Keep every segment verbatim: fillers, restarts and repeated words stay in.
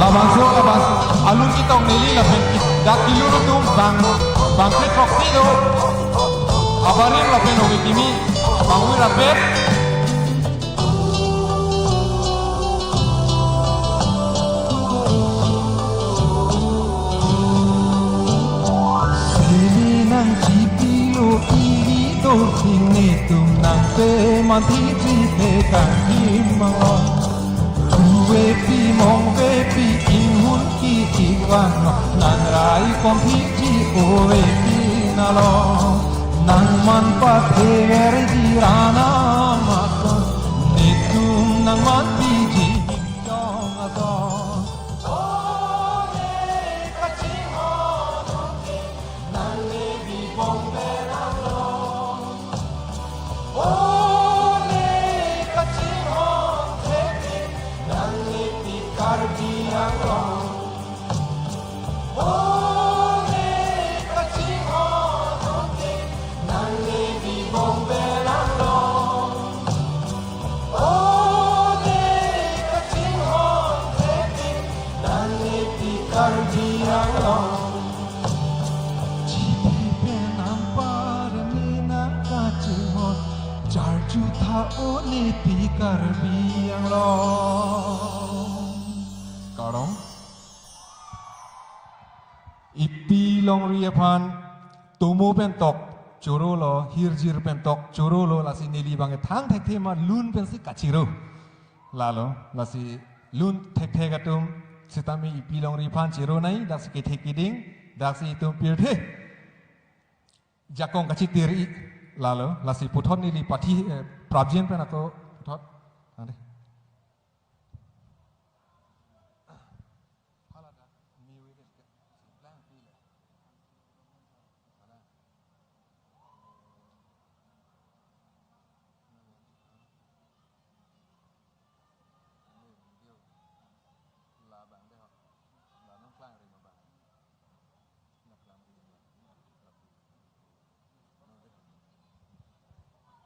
Bangso labangso alun chetong neli lapen dak kelun atum bang, bang kre throksi do. Abarim lapen ove kimi bang ui rapet. Sini nangchipilo ili do sing netum nangpemanthi chithekang him anglong. Ruvepi mongvepi inghun ki-ik vang nang rai komphiji ovepi nalo. Nangman patheverji rana makon netum nangman piji jong ason. Ore kachinghon ke nangli bibong berang lo. Ore kachinghon ke nangli ti Karbi Anglong. Ore kachinghon ke nangli bibong berang lo. Ore kachinghon ke nangli ti Karbi Anglong. Chiti pen anpar ne nangkachinghon, charju tha o ne ti Karbi Anglong. Kardom. Ipi longri aphan tomo pen tok chorolo, hirjir pen tok chorolo, lasi neli bang thang thekthe ma lun pensi kachiro. Lalo, lasi lun thekthek atum sitame ipi longri aphan chironai, daksi kethek keding, daksi itum pirthe jakong kachitiri. Lalo, lasi puthot neli pathi, eh, prapjin pen ako puthot. Ade.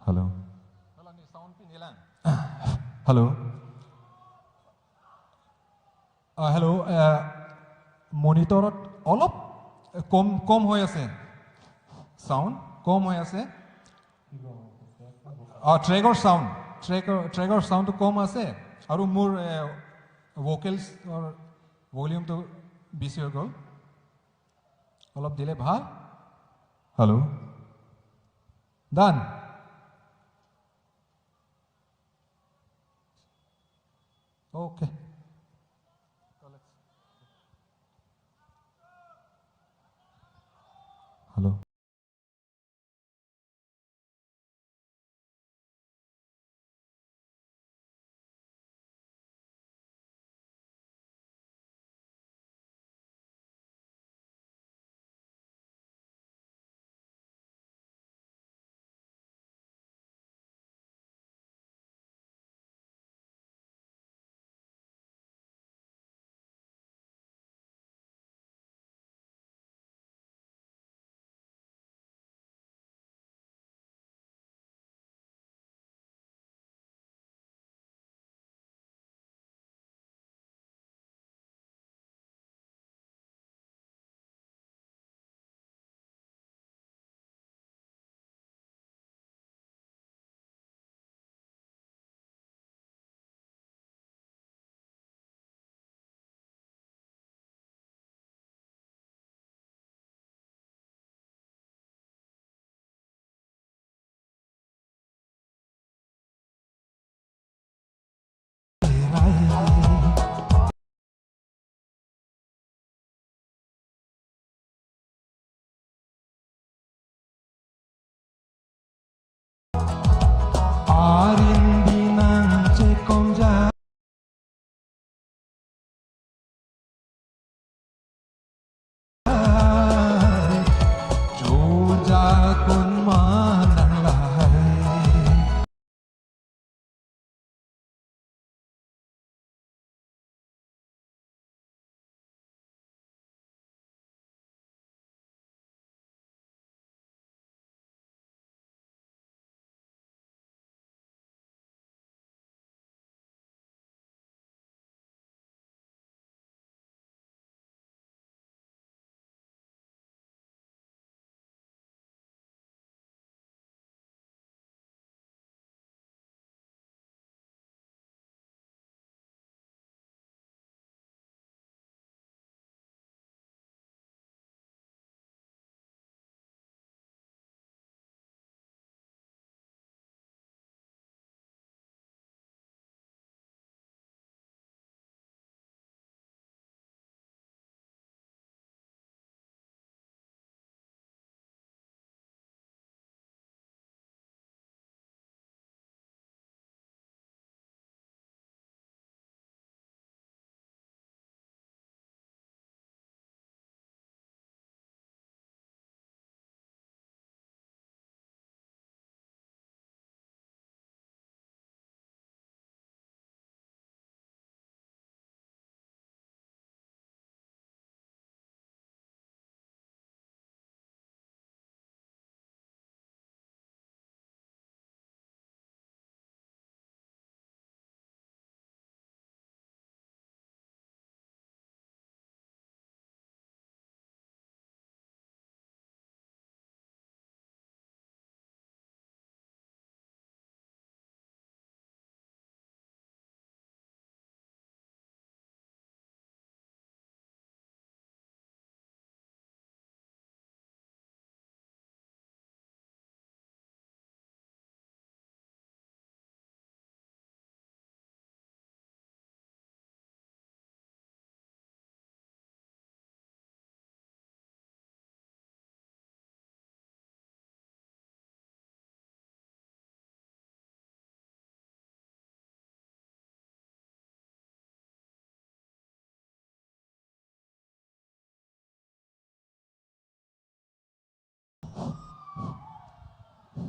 Hello. Hello, ni sound pin hilang. Hello. Ah, hello, ah, monitor-ot olop, eh, kom, kom hoi ase. Sound kom hoi ase. Ah, track-or sound. Track-or, track-or sound-to kom ase. Aru mur, eh, vocals or volume-to bisi hoi gol. Olop dile bhal. Hello. Done. Okay. Hello.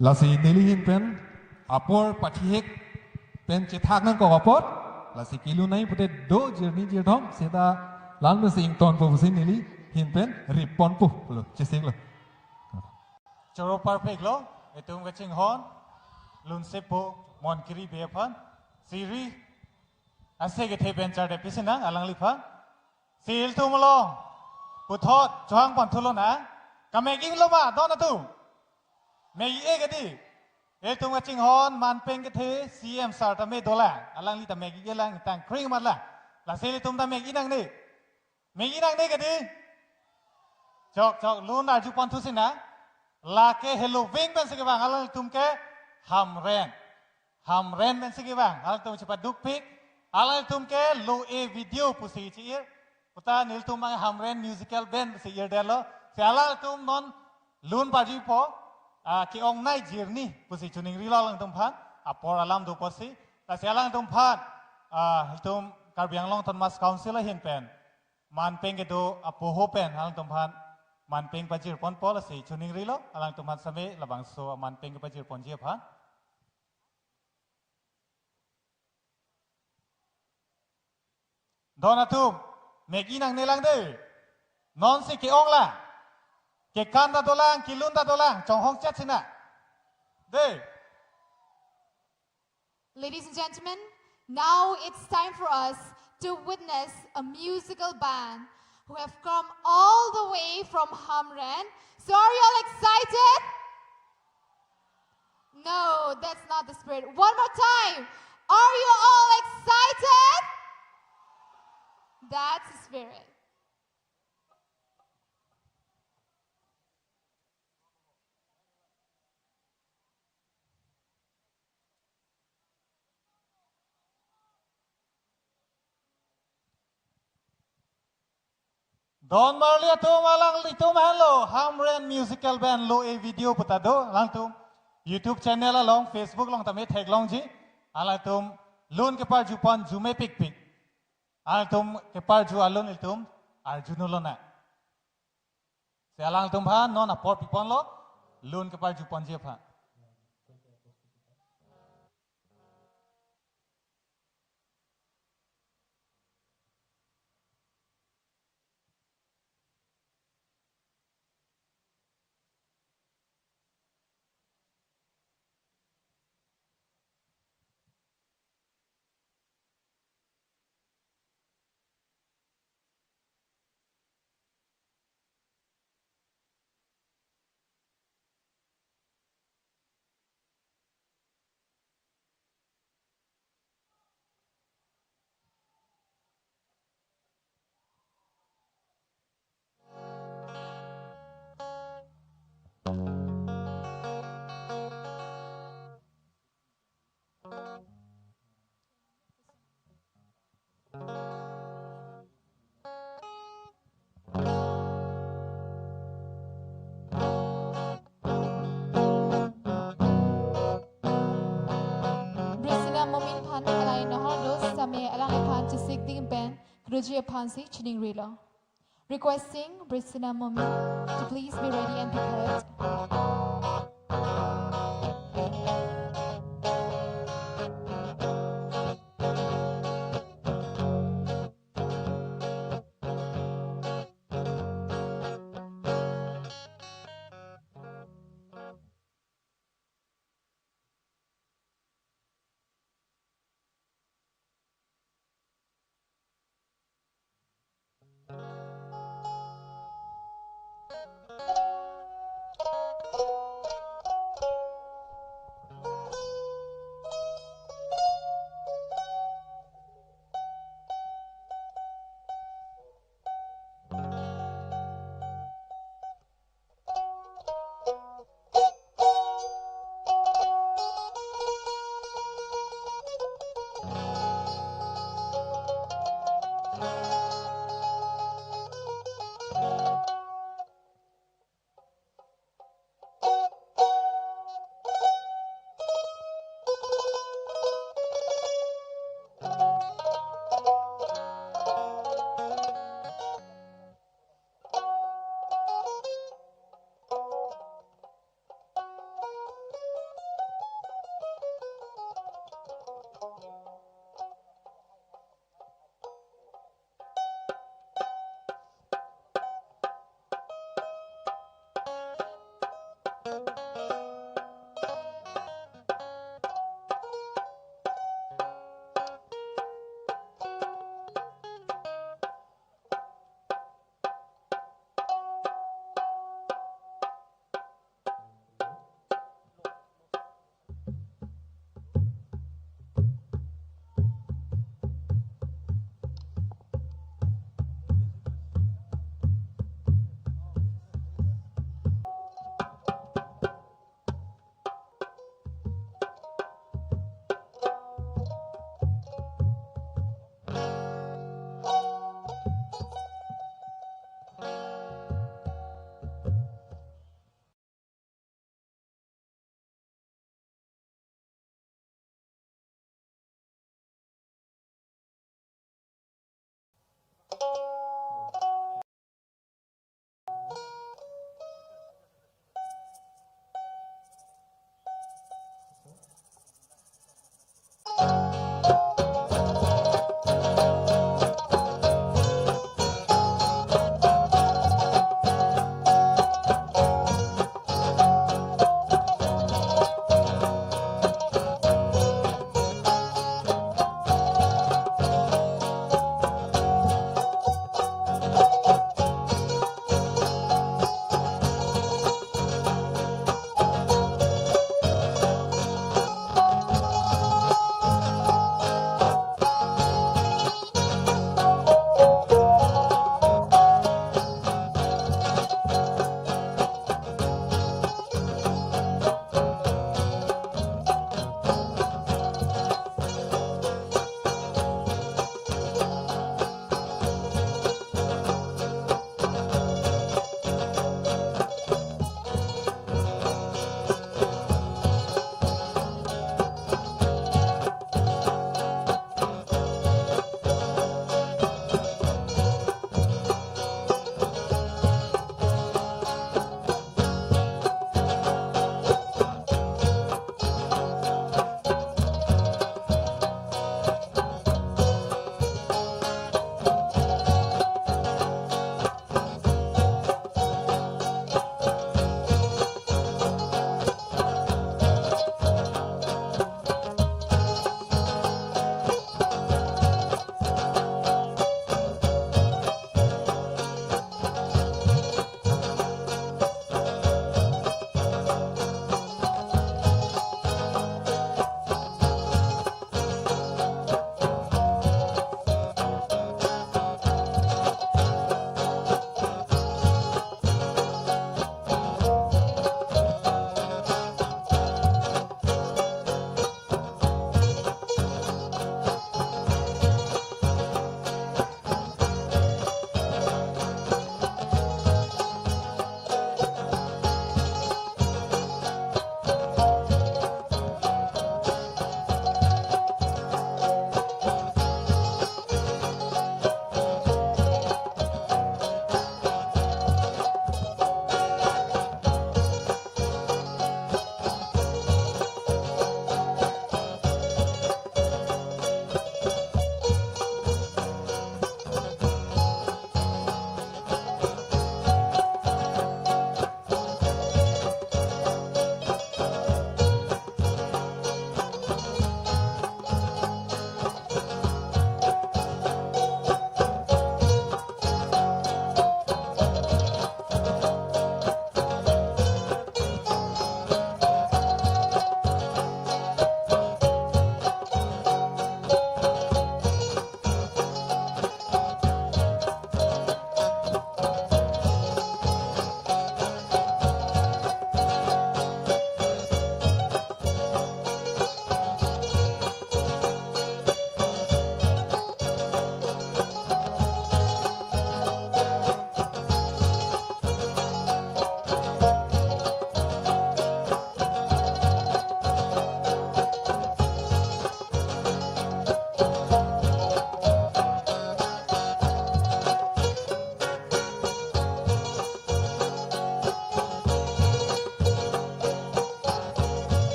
Lasi neli ahin pen apor pachihek pen chethak nangkok apot, lasi kelun nangji pute do jirni jirthom seta la-an pensi ingtonpo pusi neli ahin pen riponpo pulo, chesiklo. Choro parpiklo, itum kachinghon Lunsepo Monkiri Bey aphan, siri ase kethe pen char de pisi nang alangliphan. Si ilitum along puthot chohang pon thu lonang. Kamek-ilo ma don atum? Mek-e kedi. Ilitum kachinghon manpeng kethe C M sir ta me dolang. Alangli ta mek-e lang, tang kring matlang. Lasi ilitum ta mek-e nangne. Mek-e nangne kedi. Chok chok, lun arju pon thusi nang. Lake Halloween pensi kevang, alanglitum ke Hamren. Hamren pensi kevang, alanglitum chepadukpik, alanglitum ke Lo-e Video pusi chi-ir, puta nelitum abang Hamren Musical Band pusi irdetlo, si alanglitum non lun parjupo, ah, ke-ongnei jirni pusi choningrilo alanglitum aphan, apor alam do pusi, lasi alanglitum aphan, ah, ilitum Karbi Anglong Autonomous Council ahin pen, manpeng kedo apoho pen, alanglitum aphan, manpeng pajir ponpo lasi choningrilo, alanglitum aphan same labangso manpeng kepajir ponji aphan. Don atum, mek-e nangne lang de. Nonsi ke-ong lang. Kekan ta dolang, kelun ta dolang, chonghong chetsi nang. De. Ladies and gentlemen, now it's time for us to witness a musical band who have come all the way from Hamren. So are you all excited? No, that's not the spirit. One more time. Are you all excited? That's the spirit. Don marli atum, alanglitum henlo Hamren Musical Band Lo-e Video puta do, alangtum YouTube channel along, Facebook along tame theklongji, alangtum lun keparju pon arju mepikpik, alangtum keparju alun ilitum arjuno lonang. Si alangtum aphan non apor piponlo, lun keparju ponji aphan. Brisina Momin aphan halai nohor dos same alangliphan chesik ding pen kedoji aphansi choningrilo. Requesting Brisina Momin to please be ready and prepared.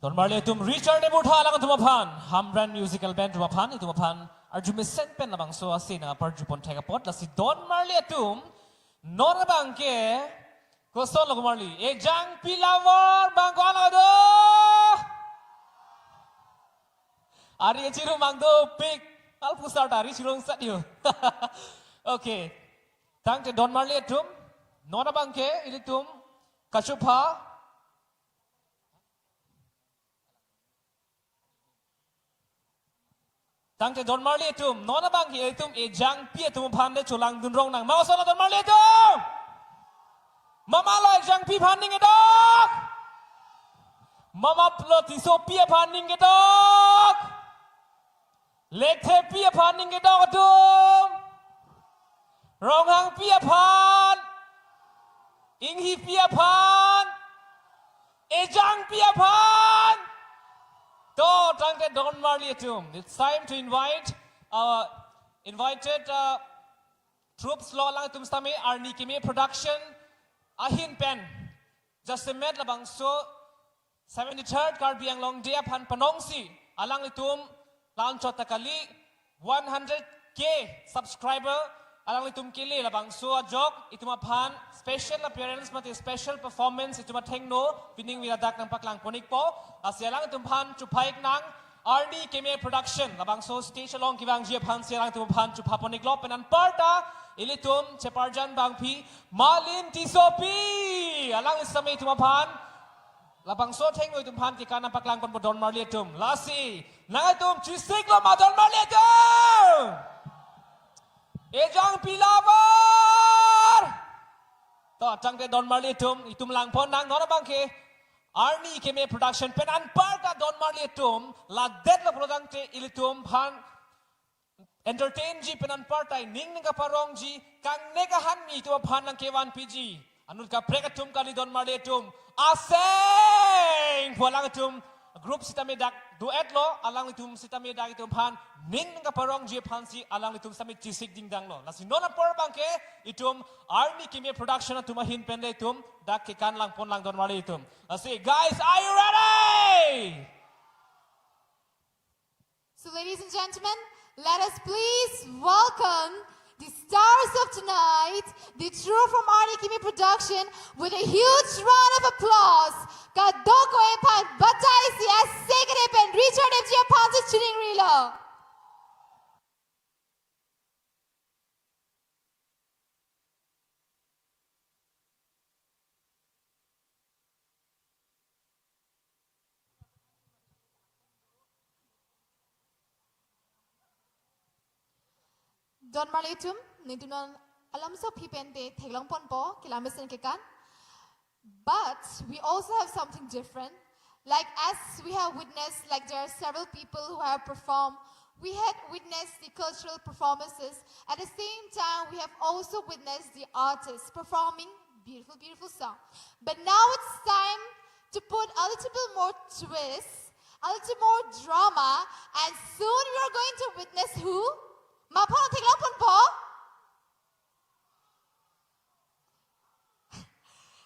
Don marli atum, Richard Emurtha alangtum aphan, Hamren Musical Band atum aphan, itum aphan arjumesen pen labangso ase nang aparjupon thek apot, lasi don marli atum, non abangke, koson lo ko marli, Ejangpi Lover abang ko-an lo do? Ari chiru mang dopik, alpusar ta ari chirung sat yo. Okay. Tangte don marli atum, non abangke, ilitum, kachupha, tangte don marli atum, non abangke ilitum Ejangpi atum aphan le cholangdun rong nang. Ma koson lo don marli atum? Mama lo Ejangpi aphan ning kedok? Mama lo Tissopi aphan ning kedok? Lekthepi aphan ning kedok atum? Ronghangpi aphan? Inghipi aphan? Ejangpi aphan? To, tangte don marli atum. It's time to invite our invited, uh, troops lo, alangtum sitame Arni Keme Production ahin pen jasemet labangso seventy-third Karbi Anglong Day aphan panongsi alanglitum la-anchot ta kali, one hundred K subscriber alanglitum kele, labangso ajok itum aphan special appearance mate special performance itum athengno pining viradak nangpaklang pon-ikpo. Lasi alangtum aphan chupha-ik nang Arni Keme Production, labangso stage along kevangji aphansi alangtum aphan chupha pon-iklo. Pen anparta ilitum cheparjan abangpi Malin Tissopi, alangli sitame itum aphan labangso athengno itum aphan kekan nangpaklang ponpo don marli atum. Lasi nangtum chesik lo ma don marli atum? Ejangpi Lover. To, tangte don marli atum, itum lang pon nang, non abangke Arni Keme Production pen anparta don marli atum ladet lo pulo tangte ilitum aphan entertainji pen anparta ining nangkaparongji, kangnek ahan mi itum aphan nangkevanpiji. Anut kaprek atum kali don marli atum. Aseng pu alangtum group sitame dak duet lo, alanglitum sitame dak itum aphan ning nangkaparongji aphansi alanglitum sitame chesik dingdang lo. Lasi non apor abangke itum Arni Keme Production atum ahin pen le itum dak kekan lang pon lang don marli atum. Lasi, guys, are you ready? So, ladies and gentlemen, let us please welcome the stars of tonight, the trio from Arni Keme Production, with a huge round of applause. Kadokave aphan batai si ase kere pen Richard M G aphansi chiningrilo. Don marli atum, nelitum non alamso aphi pen te theklong ponpo, kelang mesen kekan. But we also have something different. Like, as we have witnessed, like, there are several people who have performed. We had witnessed the cultural performances. At the same time, we have also witnessed the artists performing beautiful, beautiful song. But now it's time to put a little bit more twist, a little more drama, and soon we are going to witness who? Ma aphan theklong ponpo?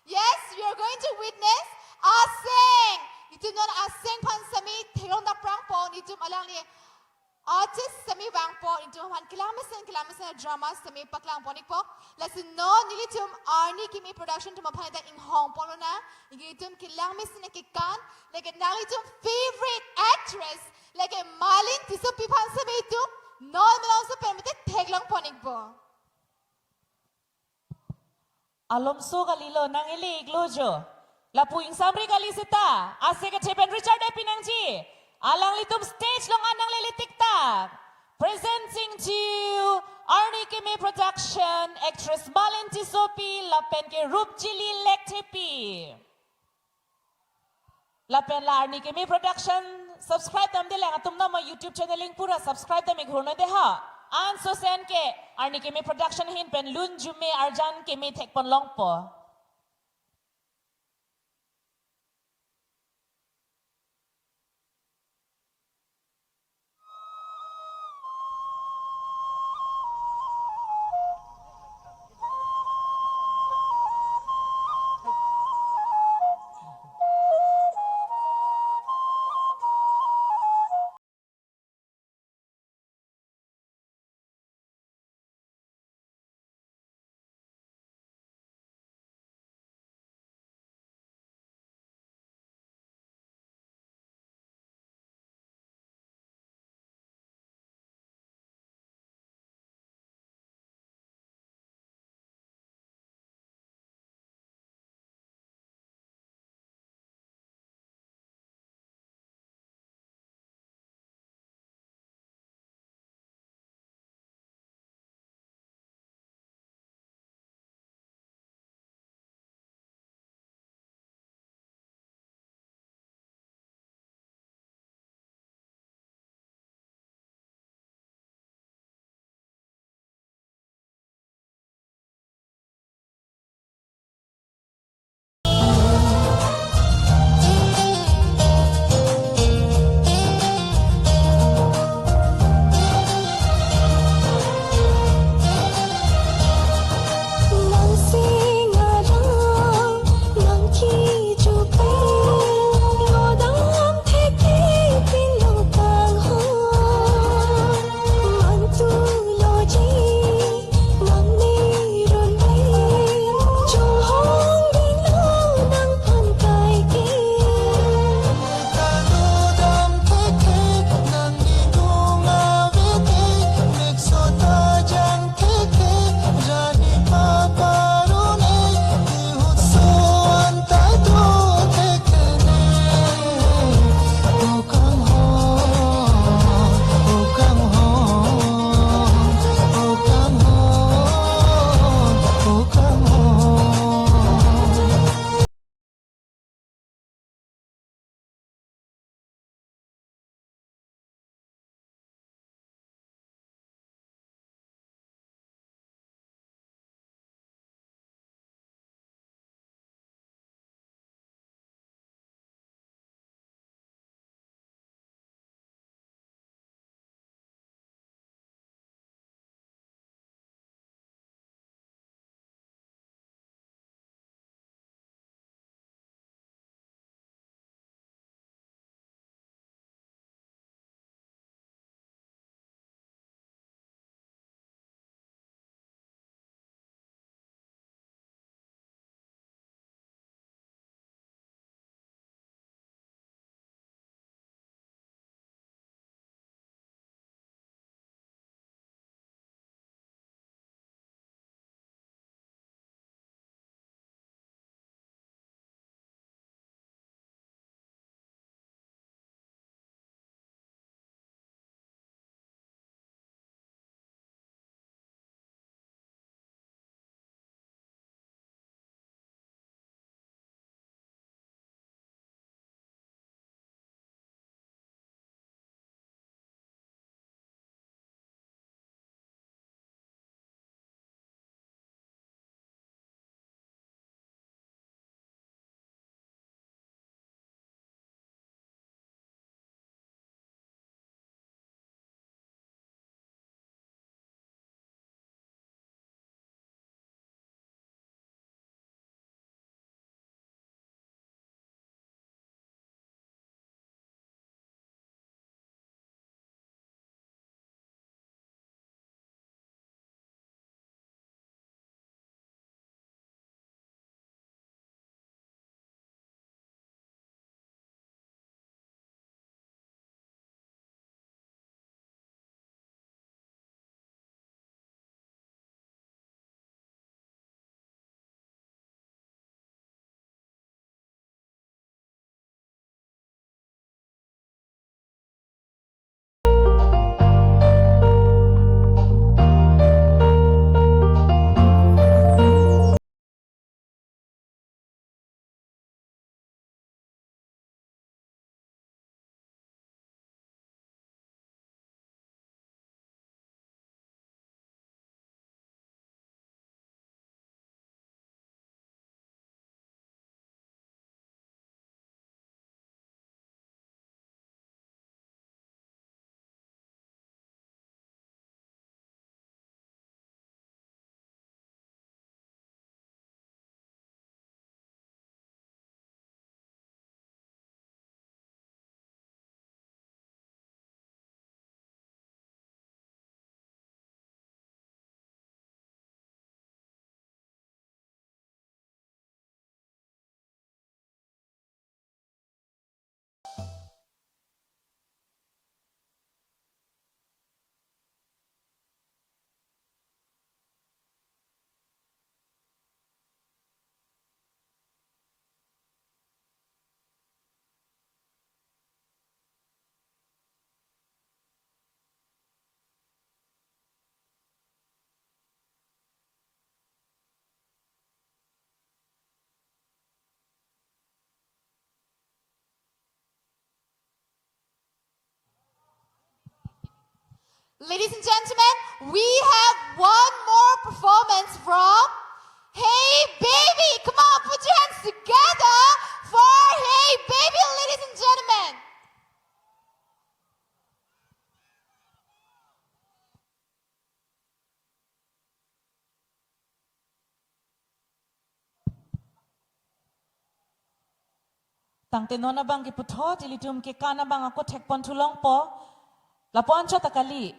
Yes, we are going to witness Aseng. Itum non Aseng aphan sitame theklong dak prangpo, itum alangli artist sitame vangpo, itum aphan kelang mesen, kelang mesen drama sitame paklang pon-ikpo. Lasi non nelitum Arni Keme Production atum aphan dak inghong ponlonang, itum kelang mesen kekan, lake nanglitum favorite actress, lake Malin Tissopi aphan sitame itum non malomso pen mate theklong pon-ikpo. Alomso kalilo, nang-ili-iklo jo. Lapu ingsamri kali seta, ase kethe pen Richard Epi nangji. Alanglitum stage along an nanglele tiktak. Presenting to you, Arni Keme Production, actress Malin Tissopi, lapen ke Rupjili Lekthepi. Lapen la Arni Keme Production subscribe damde lang atum, nama YouTube channel link pura subscribe dam-ik hurno de ha. Anso sen ke Arni Keme Production ahin pen lun jume arjan keme thek pon longpo. Ladies and gentlemen, we have one more performance from Hey Baby. Come on, put your hands together for Hey Baby, ladies and gentlemen. Tangte non abang ke puthot ilitum kekan abang ako thekpon thulongpo. Lapu-an chot ta kali.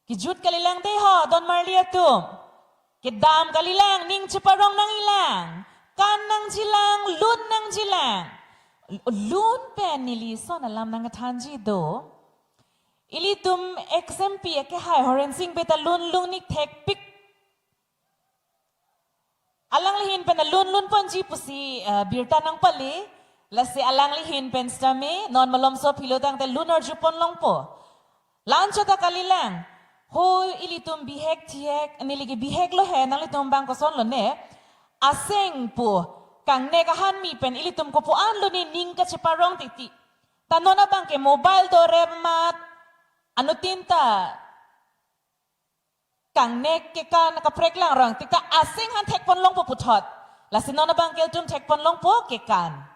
Kejut kalilang dei ho, don marli atum. Kedam kalilang, ning cheparong nangjilang. Kan nangjilang, lun nangjilang. Lun pen neli son alam nangthanji do. Ilitum X M P akehai Horensing Bey ta lun lun-ik thekpik. Alangli ahin pen lun lun ponji pusi, eh, birta nangpale, lasi alangli ahin pen sitame, non malomso philo tangte lun arjupon longpo. La-an chot ta kalilang, ho ilitum bihek thihek, neli ke bihek lo he, nanglitum abang koson lone, aseng pu, kangnek ahanmi pen ilitum kopu-an lone ning kacheparong titi. Ta non abang ke mobile do rem mat, anuttin ta kangnek kekan kaprek lang rong, tik ta aseng aphan thekpon longpo puthot. Lasi non abang ke ilitum thekpon longpo kekan.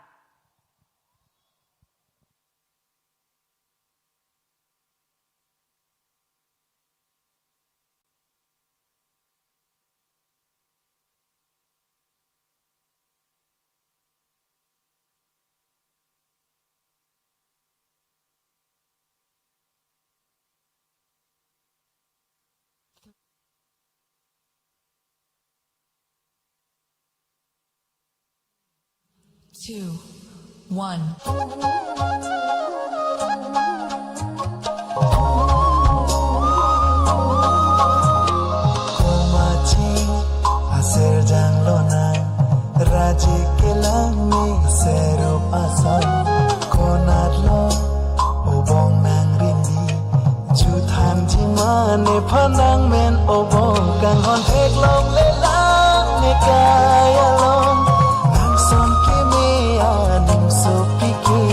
Two, one. Komachi aser jang lonang, raji kelang ni serup ason. Konat lo obong nang rindi, juthan jima nephan nangmen obong, kanghon theklong lelang ne kai along. Nangson keme aning sopike,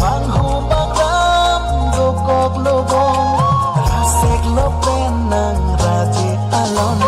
manghu mangram dokok lobong, rasek lo pen nang raji along.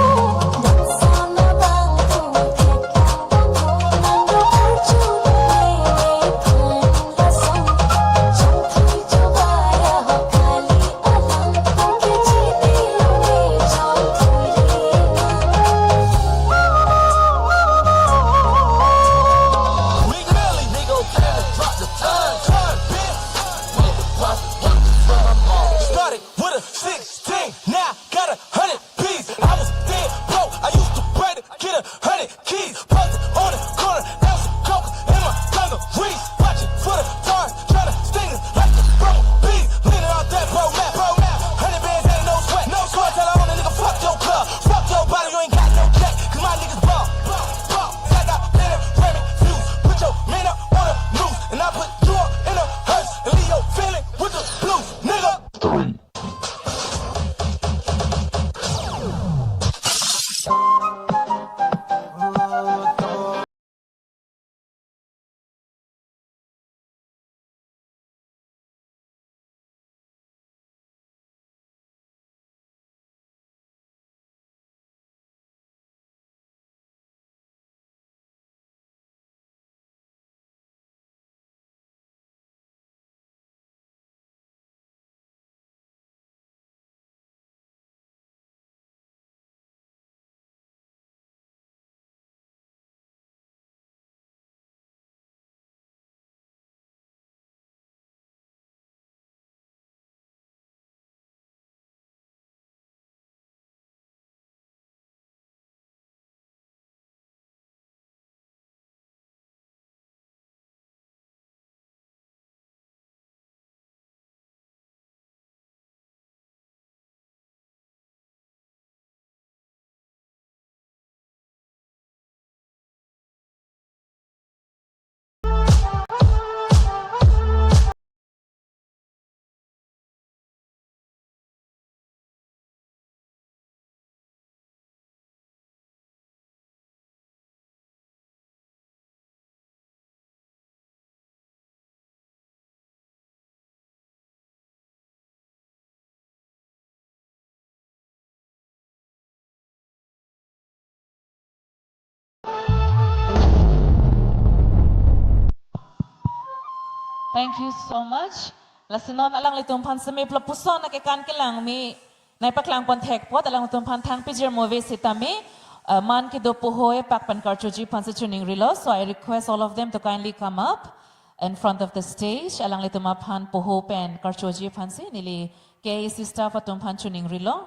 Thank you so much. Lasi non alanglitum aphan seme lapuson akekan kelang me nangpaklang pon thek apot alanglitum aphan thang pijir move sitame, uh, man kedo poho epak pen karchoji aphansi chiningrilo. So I request all of them to kindly come up in front of the stage. Alanglitum aphan poho pen karchoji aphansi neli K A A C staff atum aphan chiningrilo.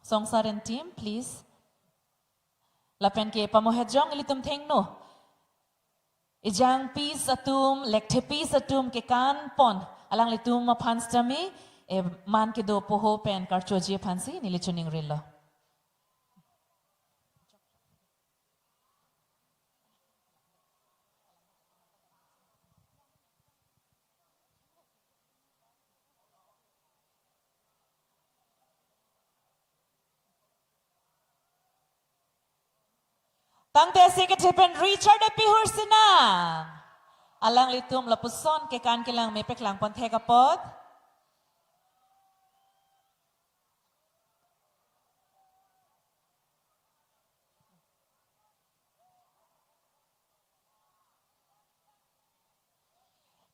Songsar and team, please. Lapen ke pamohet jong ilitum thengno. Ejang piece atum, lekthe piece atum kekan pon alanglitum aphan sitame, eh, man kedo poho pen karchoji aphansi neli chiningrilo. Tangte Secretary pen Richard Epi Hursina. Alanglitum lapuson kekan kelang me paklang pon thek apot.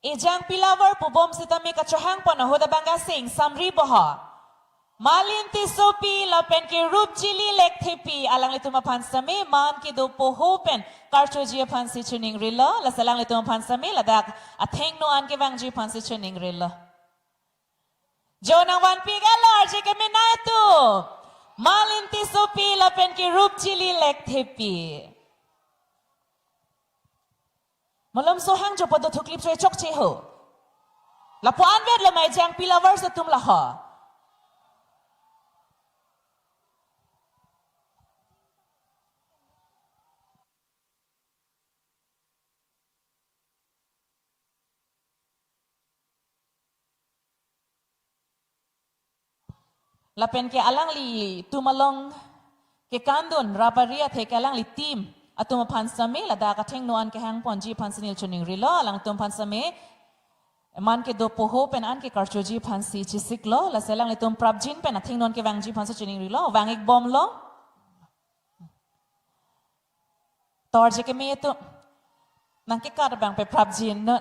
Ejang pilavar pubom sitame kachohang pon ahut abang asing samri boho. Malin Tissopi lapen ke Rupjili Lekthepi alanglitum aphan sitame man kedo poho pen karchoji aphansi chiningrilo, lasi alanglitum aphan sitame ladak athengno an kevangji aphansi chiningrilo. Jo nangvanpi galo arje kemenei atum. Malin Tissopi lapen ke Rupjili Lekthepi. Malom sohang jo podo thuklip choi chokche ho. Lapu-an vet lo mai ejang pilavar atum laho. Lapen ke alanglitum along kekandun rapari athe ke alangli team atum aphan sitame ladak athengno an kehang ponji aphansi neli chiningrilo, alangtum aphan sitame man kedo poho pen an ke karchoji aphansi chisiklo, lasi alanglitum prapjin pen athengno an kevangji aphansi chiningrilo, vang-ik bomlo. Tor arje keme atum. Nangkekat abang pe prapjin non.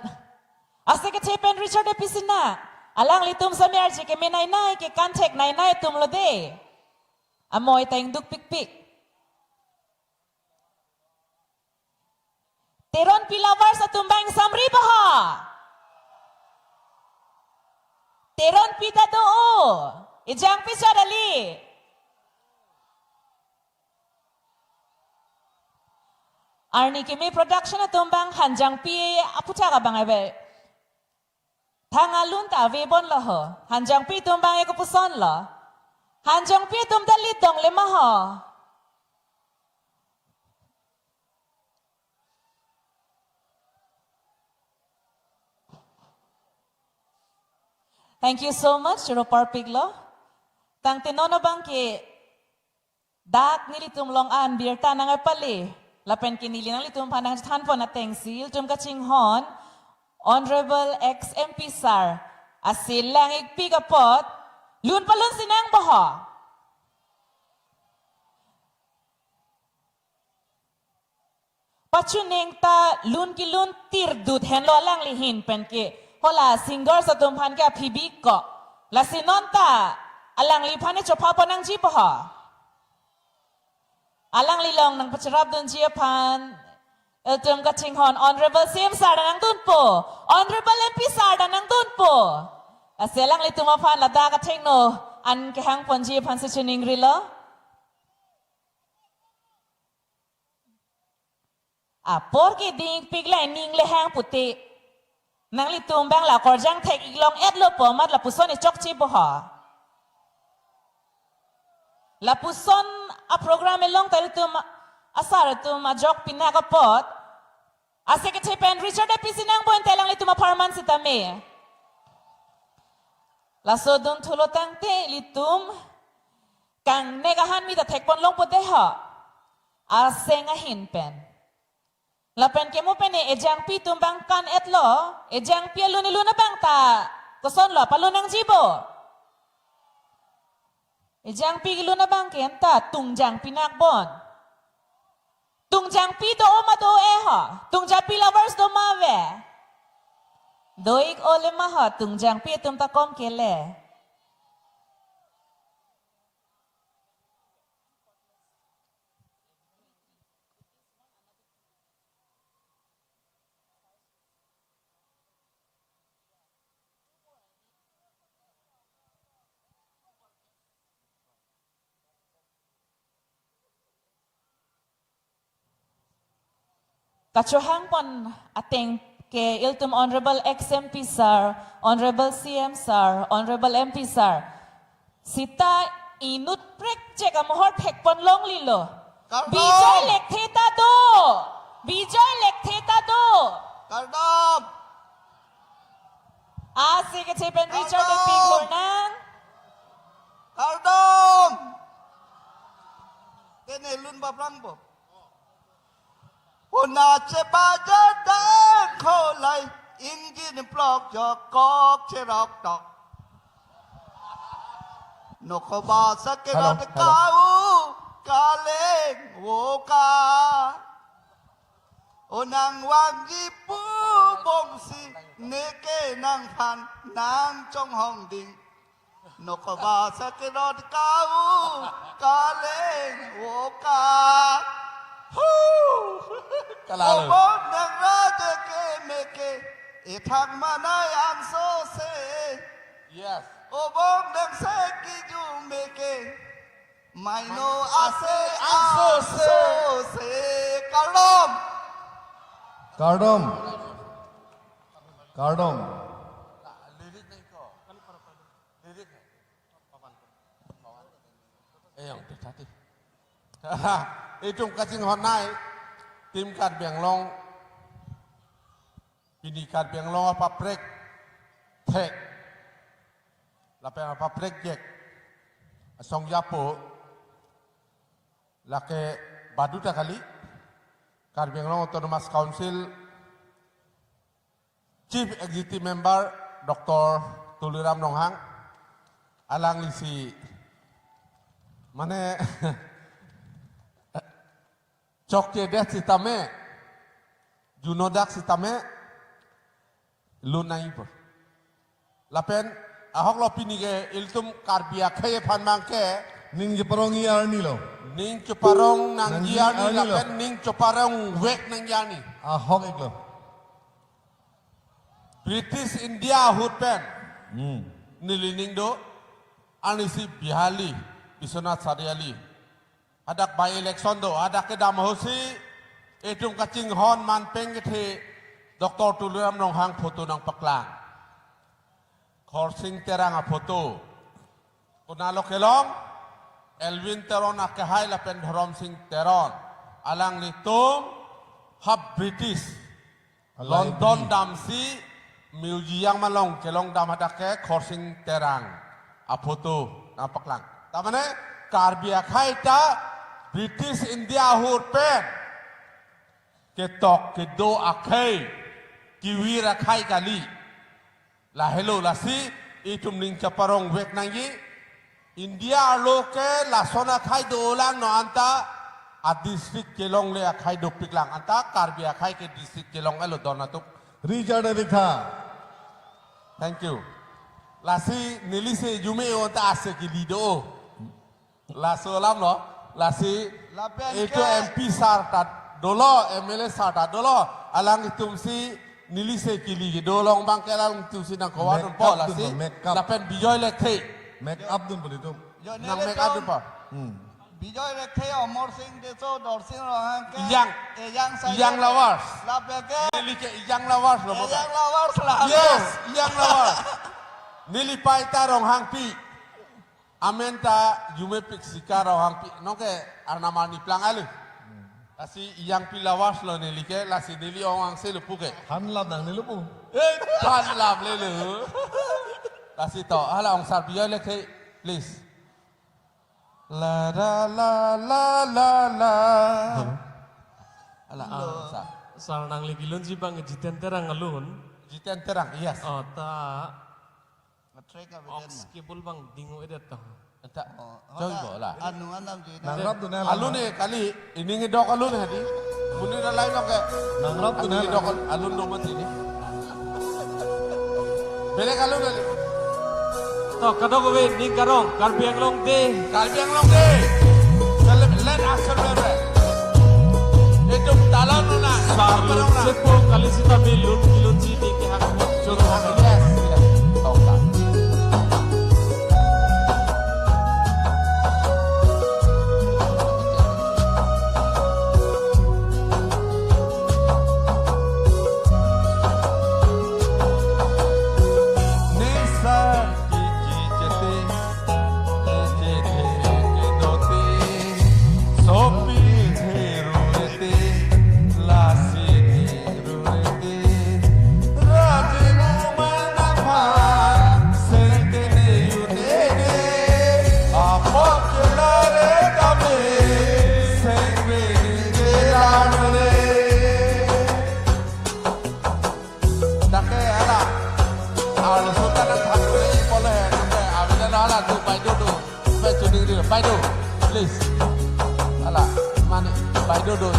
Ase kethe pen Richard Epi Sina. Alanglitum sitame arje kemenei nei kekan theknei nei atum lo de. Amoi ta ingduk pikpik. Teronpi lovers atum abang samri boho. Teronpi ta do o. Ejangpi chot kali. Arni keme production atum abang Hanjangpi aputhak abang ave. Thang alun ta ave bon lo ho. Hanjangpi atum abang e kopuson lo. Hanjangpi atum ta lidong le ma ho. Thank you so much, choro parpik lo. Tangte non abang ke dak nelitum along an birta nangpale. Lapen ke neli nanglitum aphan nangthan pon atengsi ilitum kachinghon Honorable ex M P sir. Ase lang-ikpik apot. Lun palun sinang boho. Pachuning ta lun kelun tirdut henlo alangli ahin pen ke. Hala singers atum aphan ke aphi bik ko. Lasi non ta alangli aphan ne chopha pon nangji boho. Alangli along nangpacharap dunji aphan ilitum kachinghon Honorable C M sir ta nangdunpo. Honorable M P sir ta nangdunpo. Ase alanglitum aphan ladak athengno an kehang ponji aphansi chiningrilo. Apor ke ding-ikpik le ning le hang pute. Nanglitum abang la korjang thek-ik long-et lo pu amat lapuson e chokche boho. Lapuson aprogram along ta ilitum asar atum ajok pinak apot. Ase kethe pen Richard Epi Sina nang bon te alanglitum apharman sitame. Laso dunthu lo tangte ilitum kangnek ahan mi ta thek pon longpo de ho. Aseng ahin pen. Lapen ke mo pen e ejangpi atum abang kan-et lo, ejangpi alun ilun abang ta koson lo, palun nangji bo. Ejangpi ilun abang ke anta tungjangpi nak bon. Tungjangpi do o ma do e ho. Tungjangpi lovers do ma ave. Do-ik ole ma ho, tungjangpi atum ta kom kele. Kachohangpon ateng ke ilitum Honorable ex M P sir, Honorable C M sir, Honorable M P sir. Sita inut prekjek amohor thekpon longlelo. Kardom. Bijoy Lekthe ta do. Bijoy Lekthe ta do. Kardom. Asi kechepen Richard Kardom. Epik hornang. Kardom. Tene lun baprang bo. Una chebaja dan kholai engine plok jokok cherok tok. Nokhoba sakera Hello, hello. Kau kaleng woka. O nang wangji pu bongsi neke nangphan nangchonghong ding. Nokhoba sakera kau kaleng woka. Hu! Kalalo. Obong nang raja ke meke ethak manai anso se. Yes. Obong nang seki ju meke maino ase anso se. Anso se. Kardom. Kardom. Kardom. Eh, yang tadi. Itum kachinghon nai, tim Karbi Anglong, pini Karbi Anglong apaprek thek, lapen apaprek jek asong japo, lake baduta kali, Karbi Anglong Autonomous Council Chief Executive Member Doctor Tuliram Ronghang, alanglisi mane chokche det sitame, juno dak sitame, lun nangjipo. Lapen ahok lo pini ke ilitum Karbi akhei aphan abang ke ning cheparong arni lo. Ning cheparong nangji arni lo. Lapen ning cheparong vek nangji arni. Ahok-ik lo. British India ahut pen. Hmm. Neli ning do, arnisi Bihali, Biswanath Chariali. Hadak by election do, hadak kedam ahutsi, itum kachinghon manpeng kethe, Doctor Tuliram Ronghang photo nangpaklang. Khorsing Terang aphoto. Konatlo kelong, Elwin Teron akehai lapen Dhorom Sing Teron. Alanglitum ha British London damsi museum along kelong dam hadak ke Khorsing Terang aphoto nangpaklang. Tamane Karbi akhei ta British India ahut pen ketok kedo akhei, kevir akhei kali. Lahelo lasi itum ning cheparong vek nangji. India arlo ke lason akhei dolang, non anta a district kelongle akhei dopiklang, anta Karbi akhei ke district kelong-etlo don atum. Richard Abiktha. Thank you. Lasi nelise jume o ta ase kili do. Laso alam lo, lasi lapen itum ke M P sir ta dolo, M L A sir ta dolo, alanglitumsi nelise kili kedo along abang ke alanglitumsi nangkowa dun po, make up dun lasi po, make up. Lapen Bijoy Lekthe. Make up dun po itum. Nang make up dun po. Hmm. Bijoy Lekthe, Amar Sing Tisso, Dorsing Ronghang ke. Ejang. Ejang saja. Ejang lovers. Lapen ke. Neli ke ejang lovers lo, Ejang lovers lah. Yes, ejang lovers. Neli paita Ronghangpi. Amen ta jumepik sika Ronghangpi, nonke arnam arni plang alu. Lasi ejangpi lovers lo neli ke, lasi neli ong angse lo pu ke. Than lap nangne lo pu. Eh, than lap le lo. Lasi to, hala ong sar Bijoy Lekthe, please. La la la la la la. Hala, ah, sar. Sar nangli kelunji abang Jiten Terang alun. Jiten Terang, yes. Oh, ta. Nge-track abang. Aux cable abang dingo edet ta. Anta. Oh, join hola. Bo la. Anu anam ji. Nangrap dun la. Alun ne kali, ining dok alun hadi. Muni na lain oke. Nangrap dun la. Dok alun do mati ni. Belek alu kali. To, kadokave ning karong, Karbi Anglong Day. Karbi Anglong Day. Celeb-, let us celebrate. Itum talon nuna. Sar lun sepo kali sitame lun kilun si ning kehang. Choro. Yes, yes. Tongka. Dake ala. Arloso ta nangthan kule ipolo he, nangke avila lo hala do, pai do do. Pai chuning ri, pai do. Please. Ala, mane, pai do do.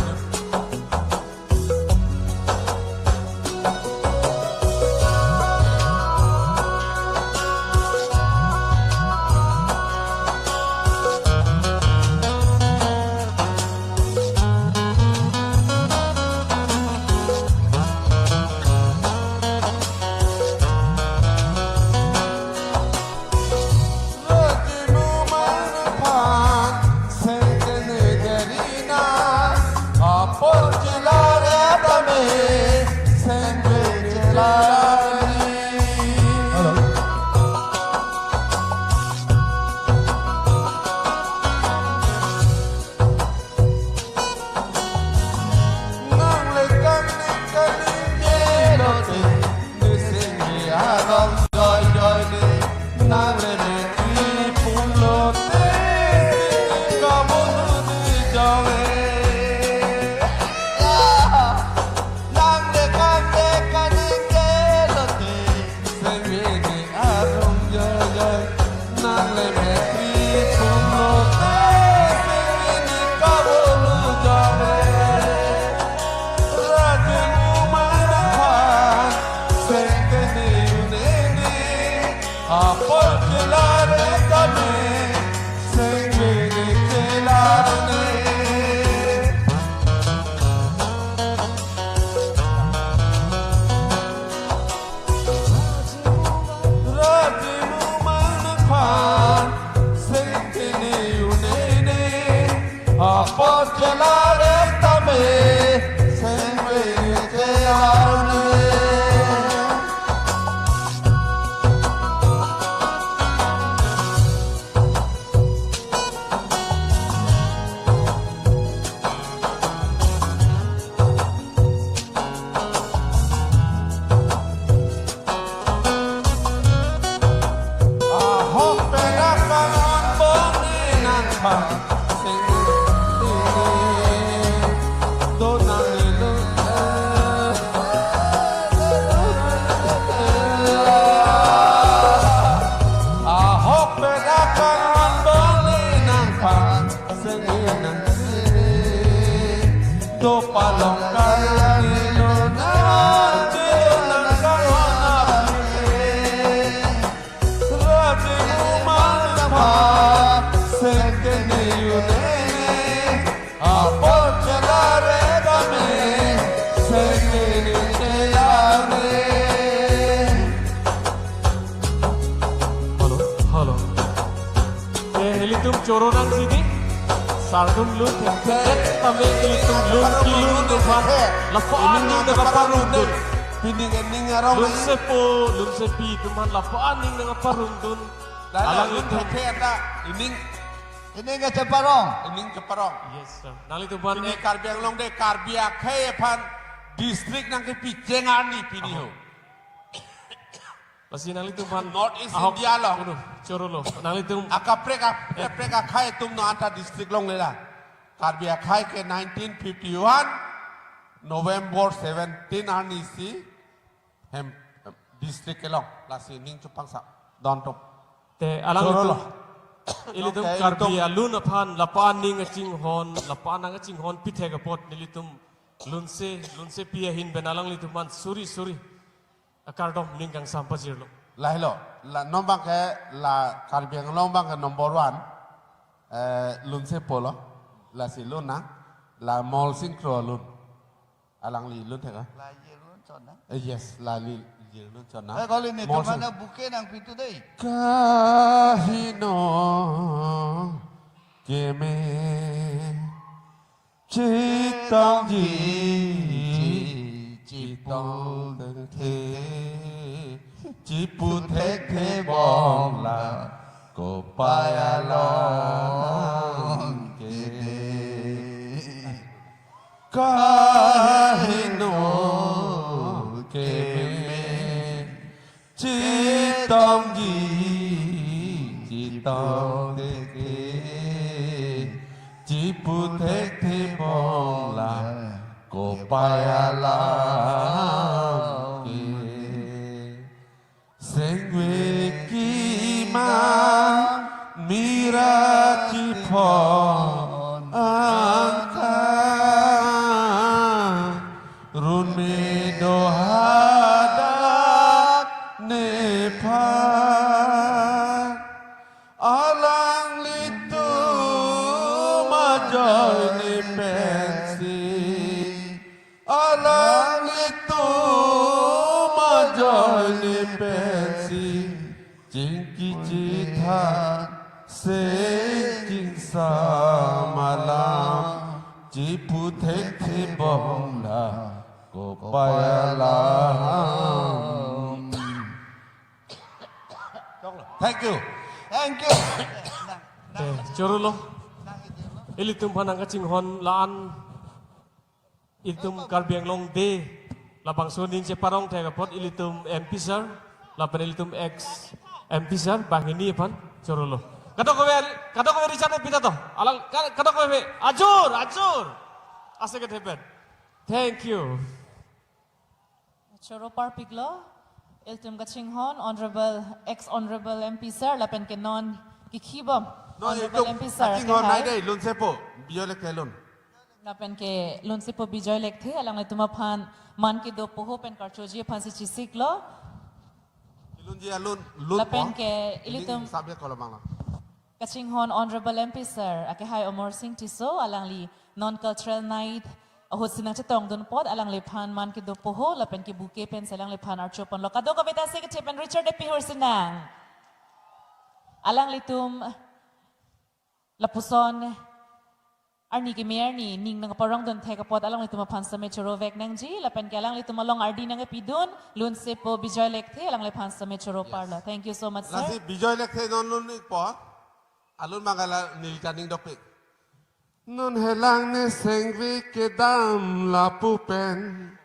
Hello, hello. Eh, ilitum choro nang sini. Sardum lun thek thek tame ilitum lun kilun atum aphan lapu-an ning nangparongdun. Pini ke ning arong lun sepo, lun sepi atum aphan lapu-an ning nangparongdun. Alanglitum thek thek ta ining. Ining ke cheparong. Ining cheparong. Yes, sir. Nanglitum aphan pini Karbi Anglong Day, Karbi akhei aphan district nangkepi cheng arni pini ho. Lasi nanglitum aphan North East ahok India along. Unu, choro lo. Nanglitum akaprek, akaprek akhei atum non anta district longlelang. Karbi akhei ke nineteen fifty-one November seventeen arni si hem, em, district kelong. Lasi ning chepangsa. Don tum. Te alanglitum. Choro lo. Ilitum okay, Karbi ilitum alun aphan lapu-an ning kachinghon, lapu-an nangkachinghon pithek apot nelitum lunse, lunsepi ahin pen alanglitum aphan suri suri akardom ning kangsam pajirlo. Lahelo, la nombang ke la Karbi Anglong bang ke number one, eh, Lunsepo lo, lasi lun nang, la Molsing Kro lun. Alangli lun thek a? La Yirlun chon na? Eh, yes, la li, Yirlun chon na. Eh, kali ni Molsing. Tumana buke nangpi tu dei. Kaheno keme chetongji, chetongthe, chepu thekthe bom la kopai along ke. Kaheno keme chetongji, chetongthe, chepu thekthe bom la kopai along ke. Sengve kima mira chiphon angka, runme do hadak nephan. Alanglitum ajoine pensi, alanglitum ajoine pensi, chingki chithan seng chingsam alam, chepu thekthe bom la kopai along. Thank you. Thank you. Eh, chorolo. Ilitum aphan nangkachinghon la-an, ilitum Karbi Anglong Day labangso aning cheparong thek apot ilitum M P sir lapen ilitum ex M P sir banghini aphan chorolo. Kadokave, kadokave Richard pita to. Alang ka-, kadokave ajor, ajor. Ase ke thepen. Thank you. Choro parpiklo, ilitum kachinghon, Honorable, ex Honorable M P sir, lapen ke non kikhibom, non Honorable ilitum M P sir, kachinghon akehai. Nai dei, Lunsepo, Bijoy Lekthe lun. Lapen ke Lunsepo Bijoy Lekthe, alanglitum aphan man kedo poho pen karchoji aphansi chesiklo. Lunji alun, lun lapen po. Ke ilitum ini sabya kolomang lang. Kachinghon Honorable M P sir, akehai Amarsing Tisso, alangli non cultural night ahutsi nangchetongdun apot, alangliphan man kedo poho, lapen ke bouquet pensi alangliphan archo ponlo. Kadokave ta ase kethe pen Richard epi hursi nang. Alanglitum lapuson arni keme arni ning nangparongdun thek apot alanglitum aphan same chorovek nangji, lapen ke alanglitum along ardi nangpidun, Lunsepo Bijoy Lekthe, alangliphan same choro parlo. Yes. Thank you so much, sir. Lasi Bijoy Lekthe non lun-ikpo. Alun mangala neli kaning dopik. Non helang ne sengve kedam lapu pen,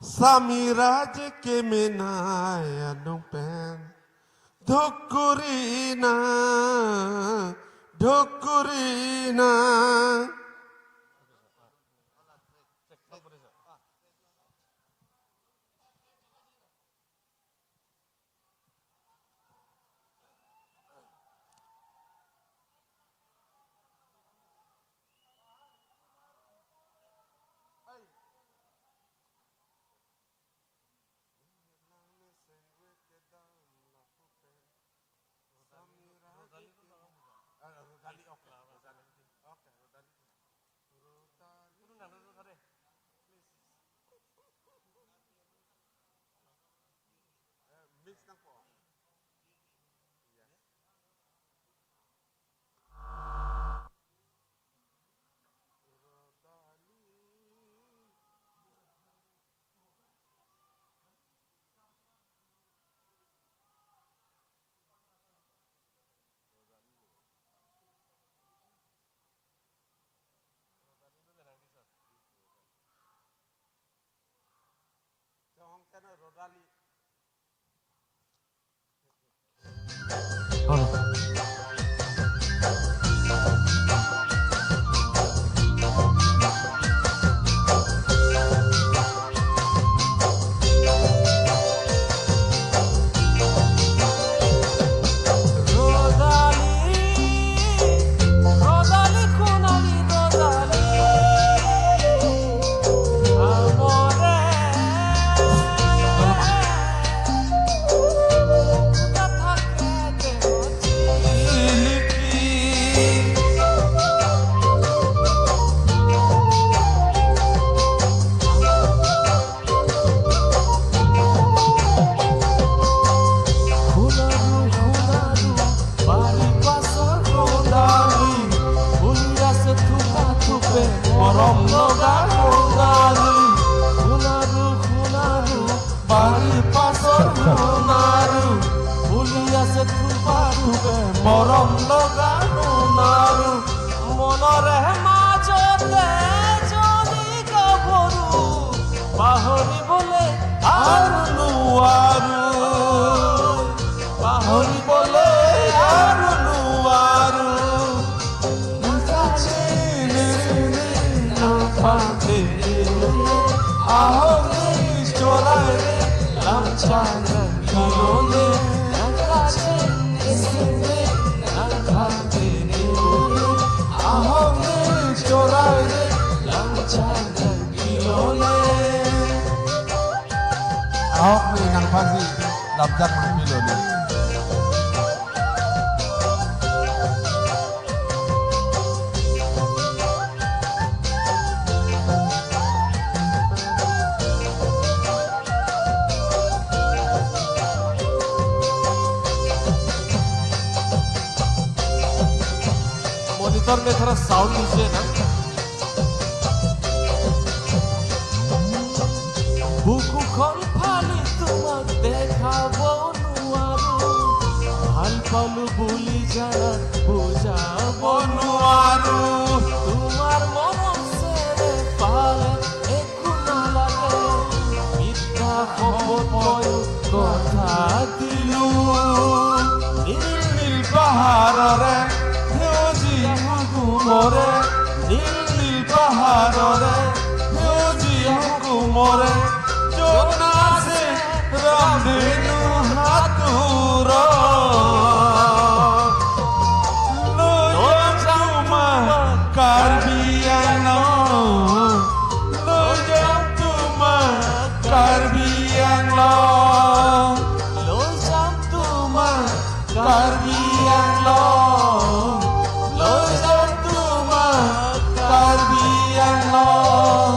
samira je kemenei anung pen, dhukurina, dhukurina. লগানো নাৰো, মনৰে মাজতে যদি গাভৰু, পাহৰিবলৈ আৰু নোৱাৰো, পাহৰিবলৈ আৰু নোৱাৰো। নাকাচি নিৰিনি নাকাচি, আহক নি চৰাইৰে লাংচা নাঙিলনে। নাকাচি নিৰিনি নাকাচি নিৰিনি, আহক নি চৰাইৰে লাংচা নাঙিলনে। Ahok ni nangpasi lamchak nangpilone. Monitor में थोड़ा साउंड लीजिए ना। বুকুখন ফালি তোমাক দেখাব নোৱাৰো, ভাল পালো বুলি জানা বুজাব নোৱাৰো। তোমাৰ মৰম চেৰে পালে একো নালাগে, মিঠা শপত ময়ো কথা দিলো। নীল নীল পাহাৰৰে সেউজীয়া কুমৰে, নীল নীল পাহাৰৰে সেউজীয়া কুমৰে, য'ত আছে ৰামধেনু সাঁতোৰ। লৈ যাম তোমাক কাৰ্বি আংলং, লৈ যাম তোমাক কাৰ্বি আংলং, লৈ যাম তোমাক কাৰ্বি আংলং, লৈ যাম তোমাক কাৰ্বি আংলং।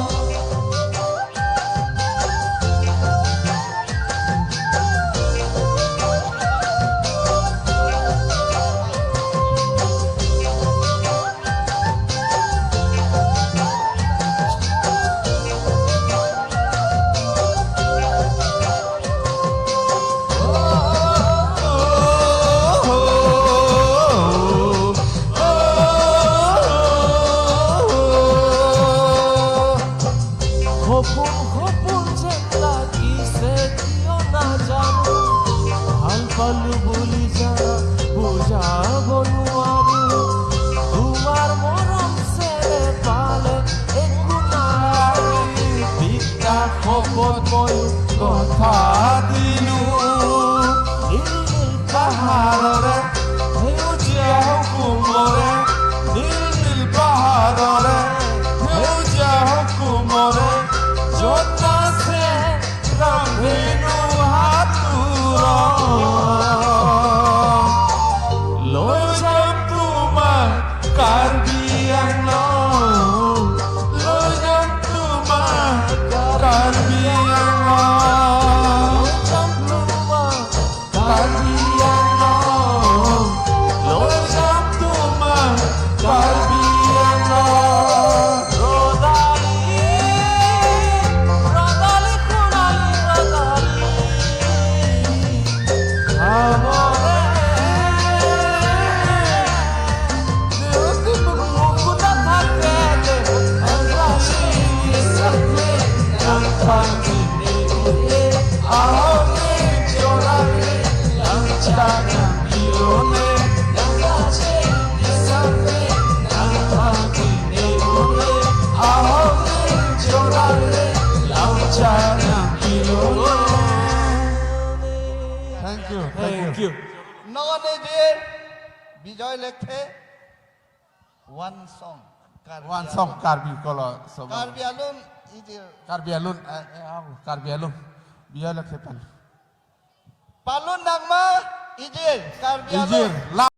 সপোন সপোন যেন লাগিছে কিয় নাজানো, ভাল পালো বুলি জানা বুজাব নোৱাৰো। তোমাৰ মৰম চেৰে পালে একো নালাগে, মিঠা শপত ময়ো কথা দিলো। নীল নীল পাহাৰৰে সেউজীয়া কুমৰে, নীল নীল পাহাৰৰে সেউজীয়া কুমৰে, য'ত আছে ৰামধেনু সাঁতোৰ। লৈ যাম তোমাক কাৰ্বি আংলং, লৈ যাম তোমাক কাৰ্বি আংলং, লৈ যাম তোমাক কাৰ্বি আংলং, লৈ যাম তোমাক কাৰ্বি আংলং। ৰ'দালি, ৰ'দালি সোণালী ৰ'দালি, সামৰে দেউতি মুকুতা থাকে, ৰ'দালি চাকে নাথাকে। Thank you, thank you. Thank you. Non ejir Bijoy Lekthe, one song. Karbi One song, alun. Karbi kolo sobo. Karbi alun ejir. Karbi alun, eh, eh, oh, Karbi alun. Bijoy Lekthe pan. Palun nangma ejir, Karbi alun. Ejir, la-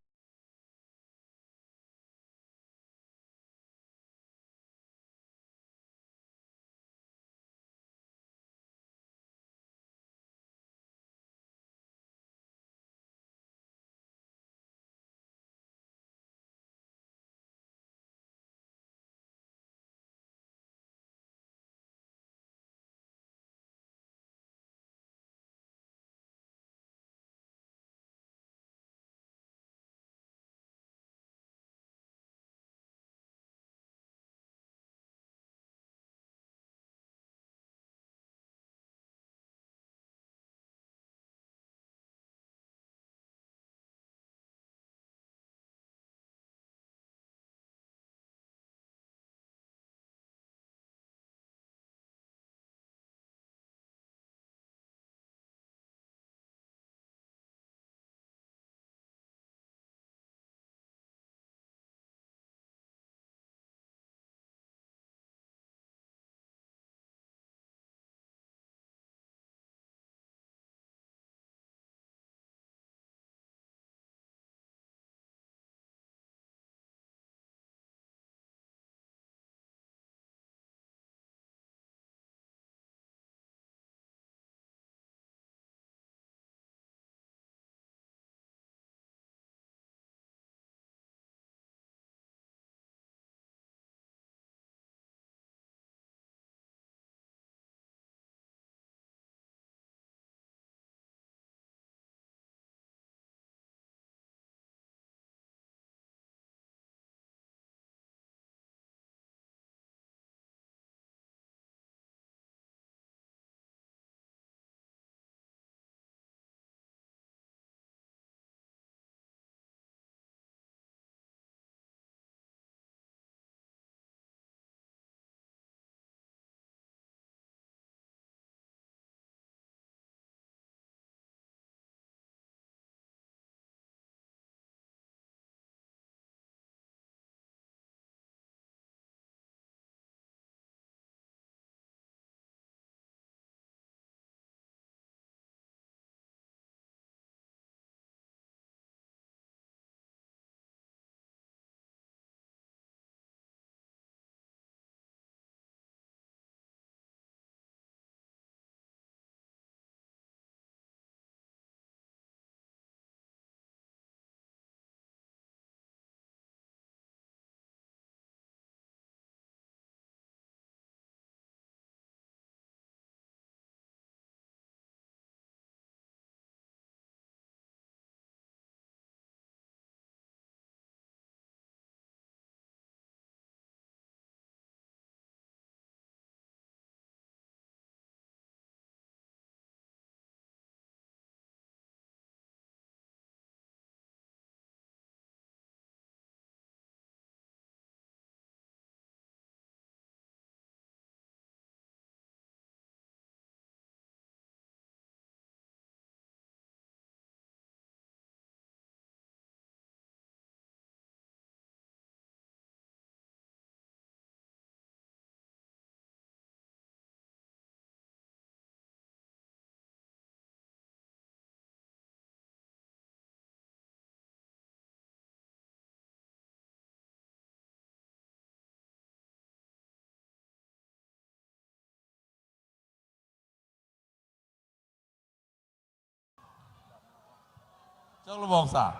Choklo bongsa.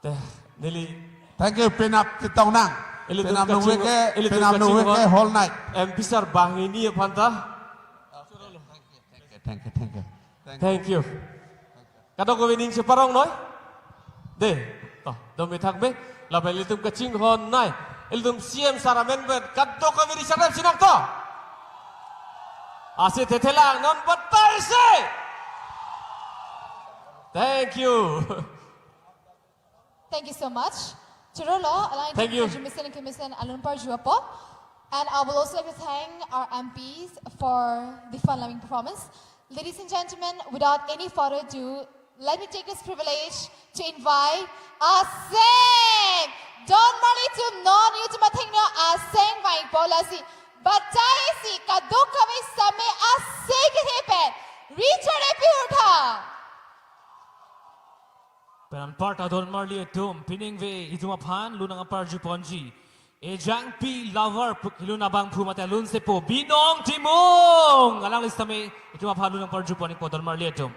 Te, neli. Thank you, penap chetong nang. Ilitum penap nung kaching-, ke, ilitum penap nung kaching ke hon. Whole night. M P sir banghini aphan ta. Thank you, thank you, thank you. Thank you. Kadokave ning cheparong noi. De, to, dome thakme. Lapen ilitum kachinghon nai. Ilitum C M sir amen pen kadokave ri charap sinang to. Ase thethelang non batai se. Thank you. Thank you so much. Chorolo, along Thank you. Education Commission alun parju apot. And I will also like to thank our M Ps for the fun-loving performance. Ladies and gentlemen, without any further ado, let me take this privilege to invite Aseng Donmarli atum non YouTube athengno Aseng vangpo lasi batai si kadokave same Aseng kethe pen ri chare pi urtha. Pen anparta Donmarli atum, pining ave itum aphan lun nangparju ponji. Ejangpi lover pu-, lun abangphu mate lunsepo Binong Timung. Alangli sitame itum aphan lun nangparju pon-ikpo Donmarli atum.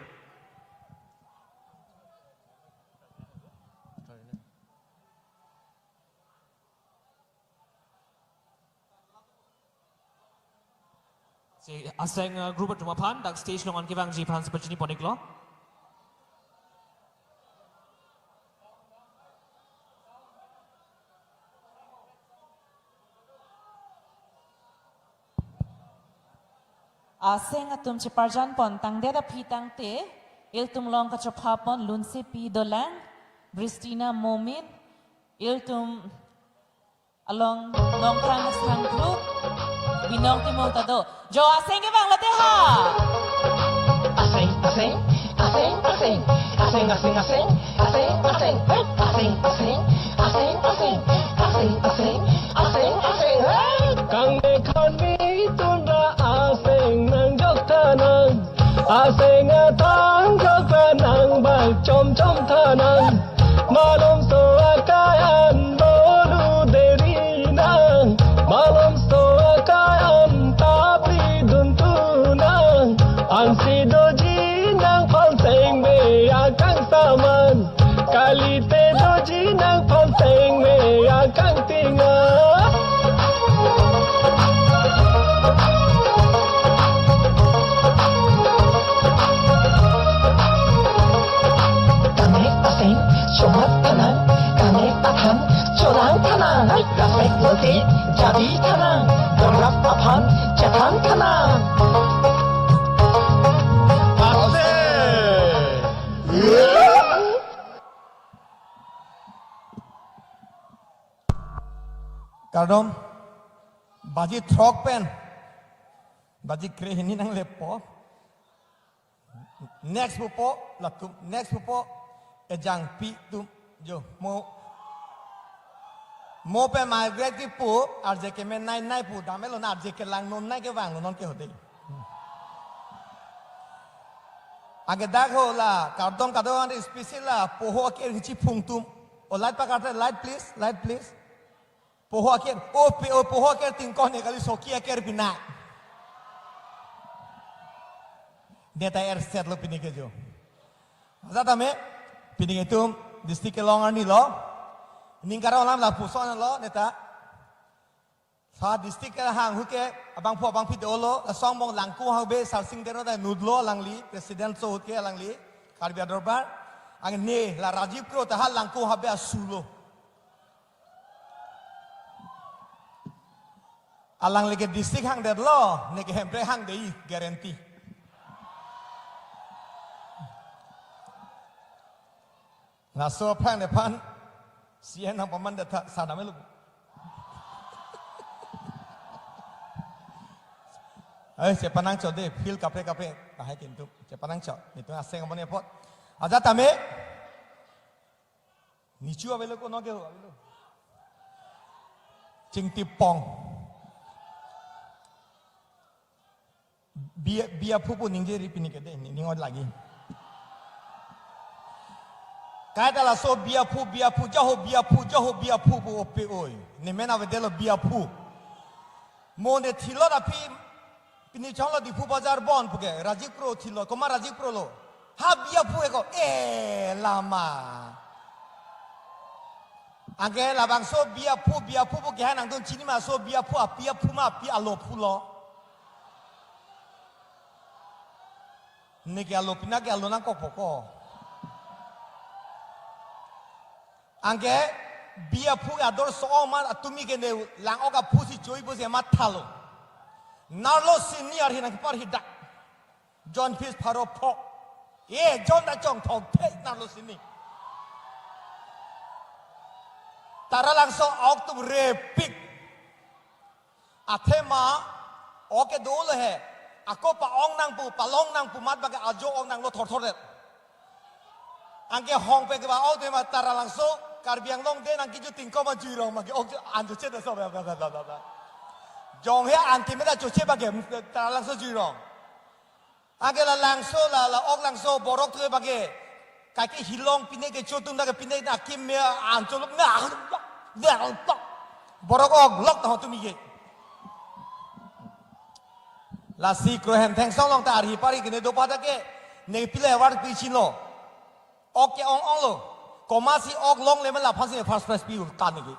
Si Aseng, uh, group atum aphan dak stage along an kevangji aphan si pachini pon-iklo. Aseng atum cheparjan pon tangdet aphi tangte, ilitum along kachopha pon lunsepi dolang, Bristina Momin, ilitum along Nongkrang Asang Group, Binong Timung ta do. Jo Aseng kevang lote ha. Aseng, aseng, aseng, aseng, aseng, aseng, aseng, aseng, aseng, eh, aseng, aseng, aseng, aseng, aseng, aseng, aseng, aseng, eh. Kangme khanvi tunra aseng nangjok tha nang. Aseng athang jok tha nang bak chom chom tha nang. Malomso akai an bolu deri nang. Malomso akai an tapri duntu nang. Ansi doji nang phalteng me akang saman. Kalite doji nang phalteng me akang tinga. Kangnek aseng chomat tha nang, kangnek athang cholang tha nang. Rapek lote jadi tha nang, dorap aphan chethan tha nang. Ase. Kardom, baji throk pen baji krehini nanglepo. Next pupo, latum, next pupo, ejangpi atum, jo, mo, mo pen migrate kipu, arje kemenei nei pu, damlo na arje kelang non nei kevanglo non ke hode. Age dak ho la, kardom kado an special la, poho aker hichi phung atum. O light pakarte, light please, light please. Poho aker, o pe, o poho aker tingkon ne kali soki aker pina. Neta er set lo pini ke jo. Ajat tame, pini ke itum, district kelong arni lo. Ningkara olam lapuson lo, neta. Sa district ke hang ahut ke, abangphu abangphi dolo, la songbong Langkung habe, Sarsing Teron ta nutlo alangli, president so ahut ke alangli, Karbi Adorbar, angne la Rajiv Kro ta ha Langkung habe asulo. Alangli ke district hangdetlo, ne ke Hemprek hangde-i, guarantee. Laso aphrang nephan, C M nangpaman detha, sana melu. Eh, chepanangchot de, field kaprek kaprek, tahai kintu, chepanangchot, nitu aseng amone apot. Ajat tame, nichu avelo ko noke ho, avelo. Chingtipong. Bi, bi aphu pu ningje ri pini ke de, ni, ning oi lagi. Kaita laso bi aphu, bi aphu, jaho bi aphu, jaho bi aphu pu ope oi. Ne men avedetlo bi aphu. Mo ne thilot aphi, pini chonglo Diphu Bazar bon puke, Rajiv Kro thilot, komat Rajiv Kro lo. Ha bi aphu eko, eh, lama. Anke labangso bi aphu, bi aphu pu keha nangdun chini ma, so bi aphu, api aphu ma, api alo aphu lo. Neke alo pina ke alo nangkokpo ko. Anke bi aphu ador so ma atumi ke ne lang-ok aphu si choi pusi mathalo. Narlo sini arhi nangparhi dak. John Phis pharo pho. E John ta chongthok thek narlo sini. Taralangso ok atum repik. Athema ok ke dolo he. Ako pa-ong nangpu, palong nangpu mat bang ke ajo ong nanglo thorthor det. Anke hongpek ba ok tema Taralangso, Karbi Anglong de nang kiju tingko ma juirong bang ke ok anjo chet so ba ba ba ba ba. Jong he anke meda choche bang ke Taralangso juirong. Anke la langso la, la ok langso borok thu bang ke. Kaki hilong pine ke chotung dak pine na kim me an cholok na. Borok ok lok ta ho tumi ke. Lasi krohem thengsong long ta arhi pari kene dopa ta ke. Ne pile award pi chilo. Ok ke ong ong lo. Komasi ok longle ma laphan si first prize pi ultan ke.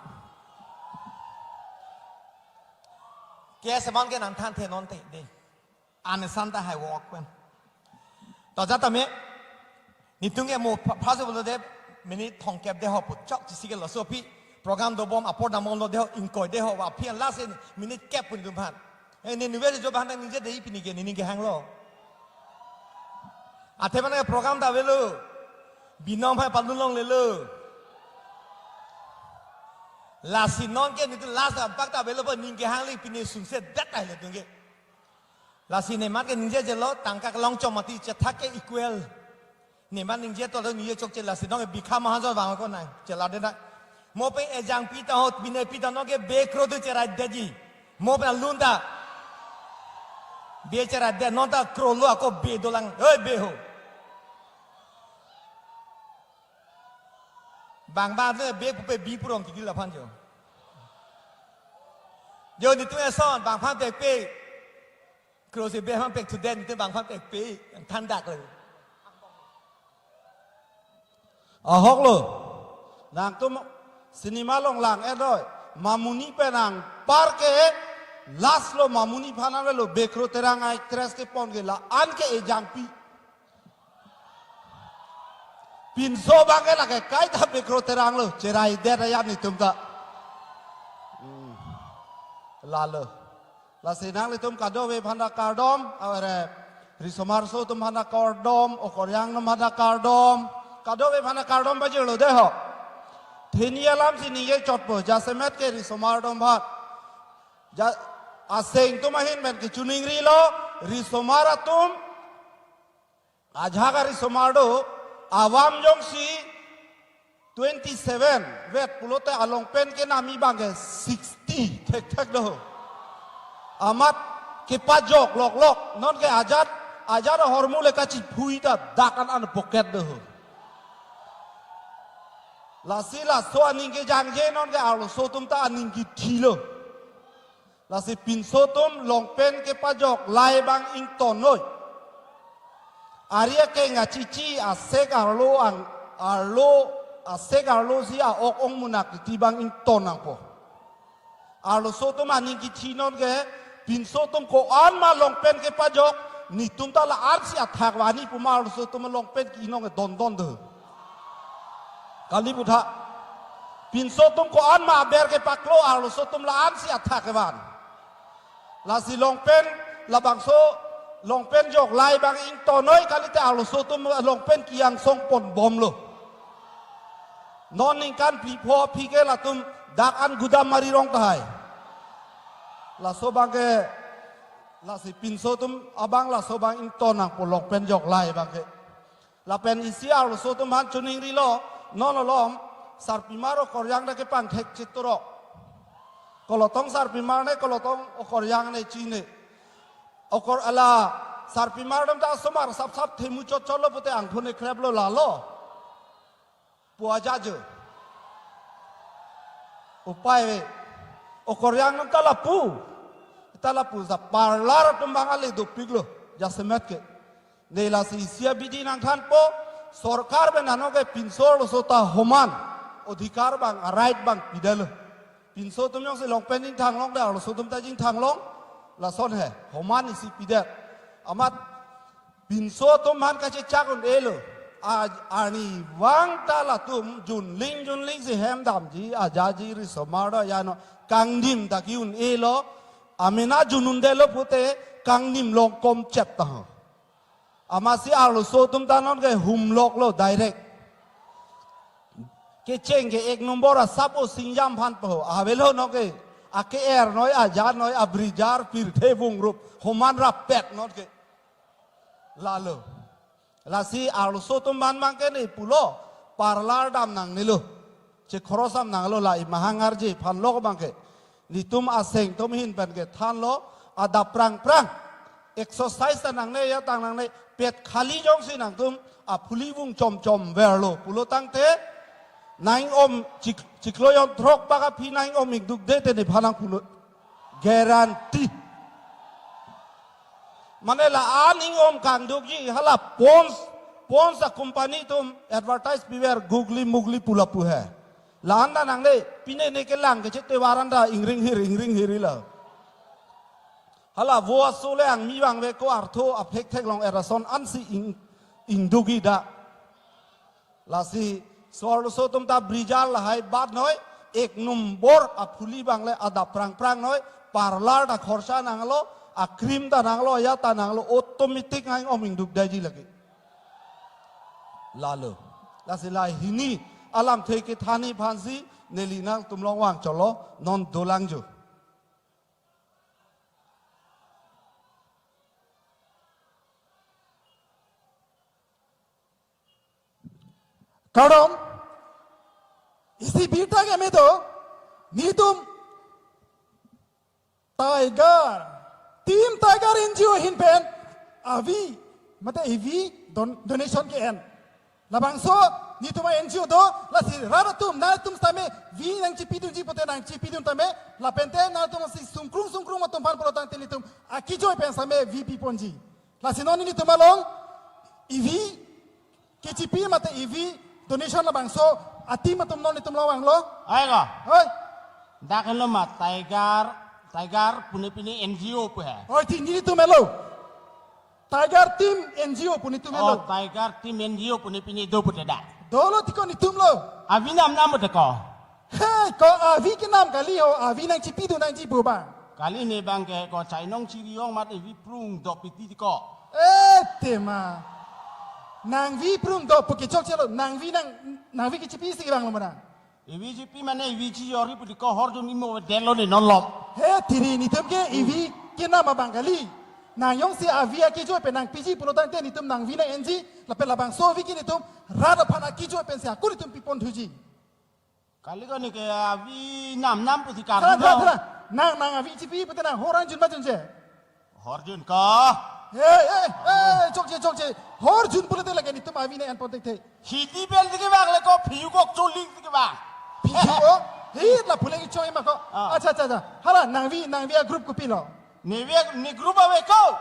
Ke seman ke nangthan the non te de. Anesan ta hai wok pen. To ja tame. Nitung ke mo pha-, phase bolo de minute thongkep de ho pu chok chisi ke lo so pi. Program dobom apor damon lo de ho ingkoi de ho wa pi an last in minute kep pun dum han. Eh, ne nuwe jo bahan ningje de pini ke, ne ning kehang lo. Athe mana program ta avelo. Binom hai palun longlelo. Lasi non ke nitu last abak ta avelo po ning kehang le pini sungse det ai le tung ke. Lasi ne mat ke ningje jelo tangka kelong chom mati chethak ke equal. Ne mat ningje to ningje chokche lasi non ke bikha mahajon bang ko nang. Chela de na. Mo pe ejang pi ta ho bine pi ta non ke be kro tu cherai deji. Mo pe lun ta. Be cherai de non ta kro lo ako be dolang. Oi be ho. Bang bang tu be pupe bi purong kiki laphan jo. Jo nitu eson bang phan pek pe. Kro si be phan pek tu den nitu bang phan pek pe. Thandak lo. Ahok lo. Nangtum cinema along lang edoi. Mamuni penang par ke last lo Mamuni phan avelo Bekro Terang actress kepon ke la-an ke ejang pi. Pinso bang ke lake kaita Bekro Terang lo. Cherai det ayan nitum ta. Hmm. Lalo. Lasi nanglitum kadokave aphan ta kardom, awere risomar aso atum aphan ta kardom, okoryang atum aphan ta kardom, kadokave aphan ta kardom pajirlo de ho. Theni alam si ningje chotpo, jasemet ke risomar atum aphan. Ja, aseng atum ahin pen kechuningrilo, risomar atum, ajak arisomar do, avam jongsi twenty-seven vet pulote along pen ke nami bang ke sixty thekthek do. Amat kepajok loklok, non ke ajat, ajat ahormu le kachiphui ta dak an an pocket do. Lasi laso aning kejangje non ke arloso atum ta aning kethilo. Lasi pinso atum longpen kepajok lai bang ington noi. Ari akeng achichi asek arlo ang arlo asek arlo si a-ok ong munak titi bang ington nangpo. Arloso atum aning kethi non ke pinso atum ko-an ma longpen kepajok nitum ta la-an si athak vani puma arloso atum longpen ki-inong ke don don do. Kali butha. Pinso atum ko-an ma aber kepaklo arloso atum la-an si athak kevan. Lasi longpen labangso longpen jok lai bang ington noi kalite arloso atum longpen ki-angsong pon bomlo. Non ningkan phli pho aphi ke latum dak an gudam mari rong tahai. Laso bang ke lasi pinso atum abang laso bang ington nangpo longpen jok lai bang ke. Lapen isi arloso atum aphan chuningrilo, non alom, sarpimar okoryang ta kepangthek chituro. Kolotong sarpimar ne, kolotong okoryang ne chine. Okor ala, sarpimar atum ta asomar sap sap themu chot chotlo pute angthun ekreplo lalo. Pu ajajo. Upai ve. Okoryang atum ta lapu. Ta lapu sa parlar atum bang ale dopiklo. Jasemet ke. Ne lasi isi abidi nangthanpo, sorkar pen ano ke pinso arloso ta homan odhikar abang, a-right abang pidetlo. Pinso atum jongsi longpen ingthang longde, arloso atum ta jingthang long, lason he, homan isi pidet. Amat pinso atum aphan kachechak un-elo. A, arnivang ta latum junling junling si hem damji, ajaji, risomar do, ya no, kangdim ta ki-un-elo. Amena jun-un-detlo pute kangdim long komchet ta ho. Amatsi arloso atum ta non ke humloklo direct. Kecheng ke ek nombor asap o Singjam aphan po. Avelo non ke. Ake-er noi, ajar noi, abrijar, pirthe vungrup, homan rappet non ke. Lalo. Lasi arloso atum aphan abang ke ne pulo, parlar dam nangnelo. Chekhoros dam nanglo, la imahang arje aphan lo abang ke. Netum aseng atum ahin pen ke thanlo, adap prangprang. Exercise ta nangne, ya tang nangne, pet khali jongsi nangtum aphuli vung chomchom verlo pulo tangte, nang-ing-om chik-, chiklo jon throk bak aphi nang-ing-om ingduk de te nephan nangpulo. Guarantee. Mane la-an ing-om kangdukji, hala Pond's, Pond's a-company atum advertise piver, gugli mugli pu lapu he. La-an ta nangne, pine ne kelang kechete varan ta ingring hir, ingring hir ila. Hala vo aso le angmi vangve ko artho aphek theklong erason ansi ing, ingdukji da. Lasi arloso atum ta brijar lahai bat noi, ek nombor aphuli abang le adap prangprang noi, parlar ta khorsa nanglo, a-cream ta nanglo, ya ta nanglo, automatic nang-ing-om ingduk detji lake. Lalo. Lasi lahini alamthe kethanji aphansi neli nangtum along vangchotlo, non dolang jo. Kardom, isi birta keme do, netum Tiger, Team Tiger N G O ahin pen avi, mate ivi don-, donation ke-en. Labangso netum a-N G O do, lasi rat atum, nangtum sitame vi nangchipidunji pute nangchipidun tame, lapente nangtum si sungkrung sungkrung atum aphan pulo tangte netum akejoi pen sitame vi piponji. Lasi non netum along ivi kechipi mate ivi donation labangso a-team atum non netum along vanglo. Ai ko. Oi. Dak henlo ma Tiger, Tiger pune pini N G O pu he. Oi, ti netum helo. Tiger Team N G O pu netum helo. Oh, Tiger Team N G O pune pini do pute da. Dolo tiko netum lo. Avi namnam pute ko. He, ko avi kenam kali ho, avi nangchipidun nangji pu ba. Kali ne abang ke ko chainong chiri-ong mate vi prung do piti ko. Eh, tema. Nang vi prung do pu ke chokchelo, nang vi nang, nang vi kechipi si vanglo mana. Ivi chipi mane ivi chijor-i pute ko hor jun imo delo ne non lom. He, tiri netum ke ivi kenam abang kali. Nang jongsi avi akejoi pen nangpiji pulo tangte netum nang vi nang-enji, lapen labangso avi ke netum rat aphan akejoi pensi ako netum piponthuji. Kali ko ne ke avi namnam pusi Tara, tara, kardom. Tara. Nang, nang avi chipi pute nang hor an jun ma junje. Hor jun ko. Hey, hey, hey, chokche, chokche. Hor jun pulote lake netum avi nang-enpon thekthe. Hidi bel tike bang le ko phiu kok choling tike bang. Phiu kok? Hi la pule ki choi ma ko. Ah. Acha, acha, acha. Hala nang vi, nang vi a-group kopilo? Ne vi a, ne group ave ko.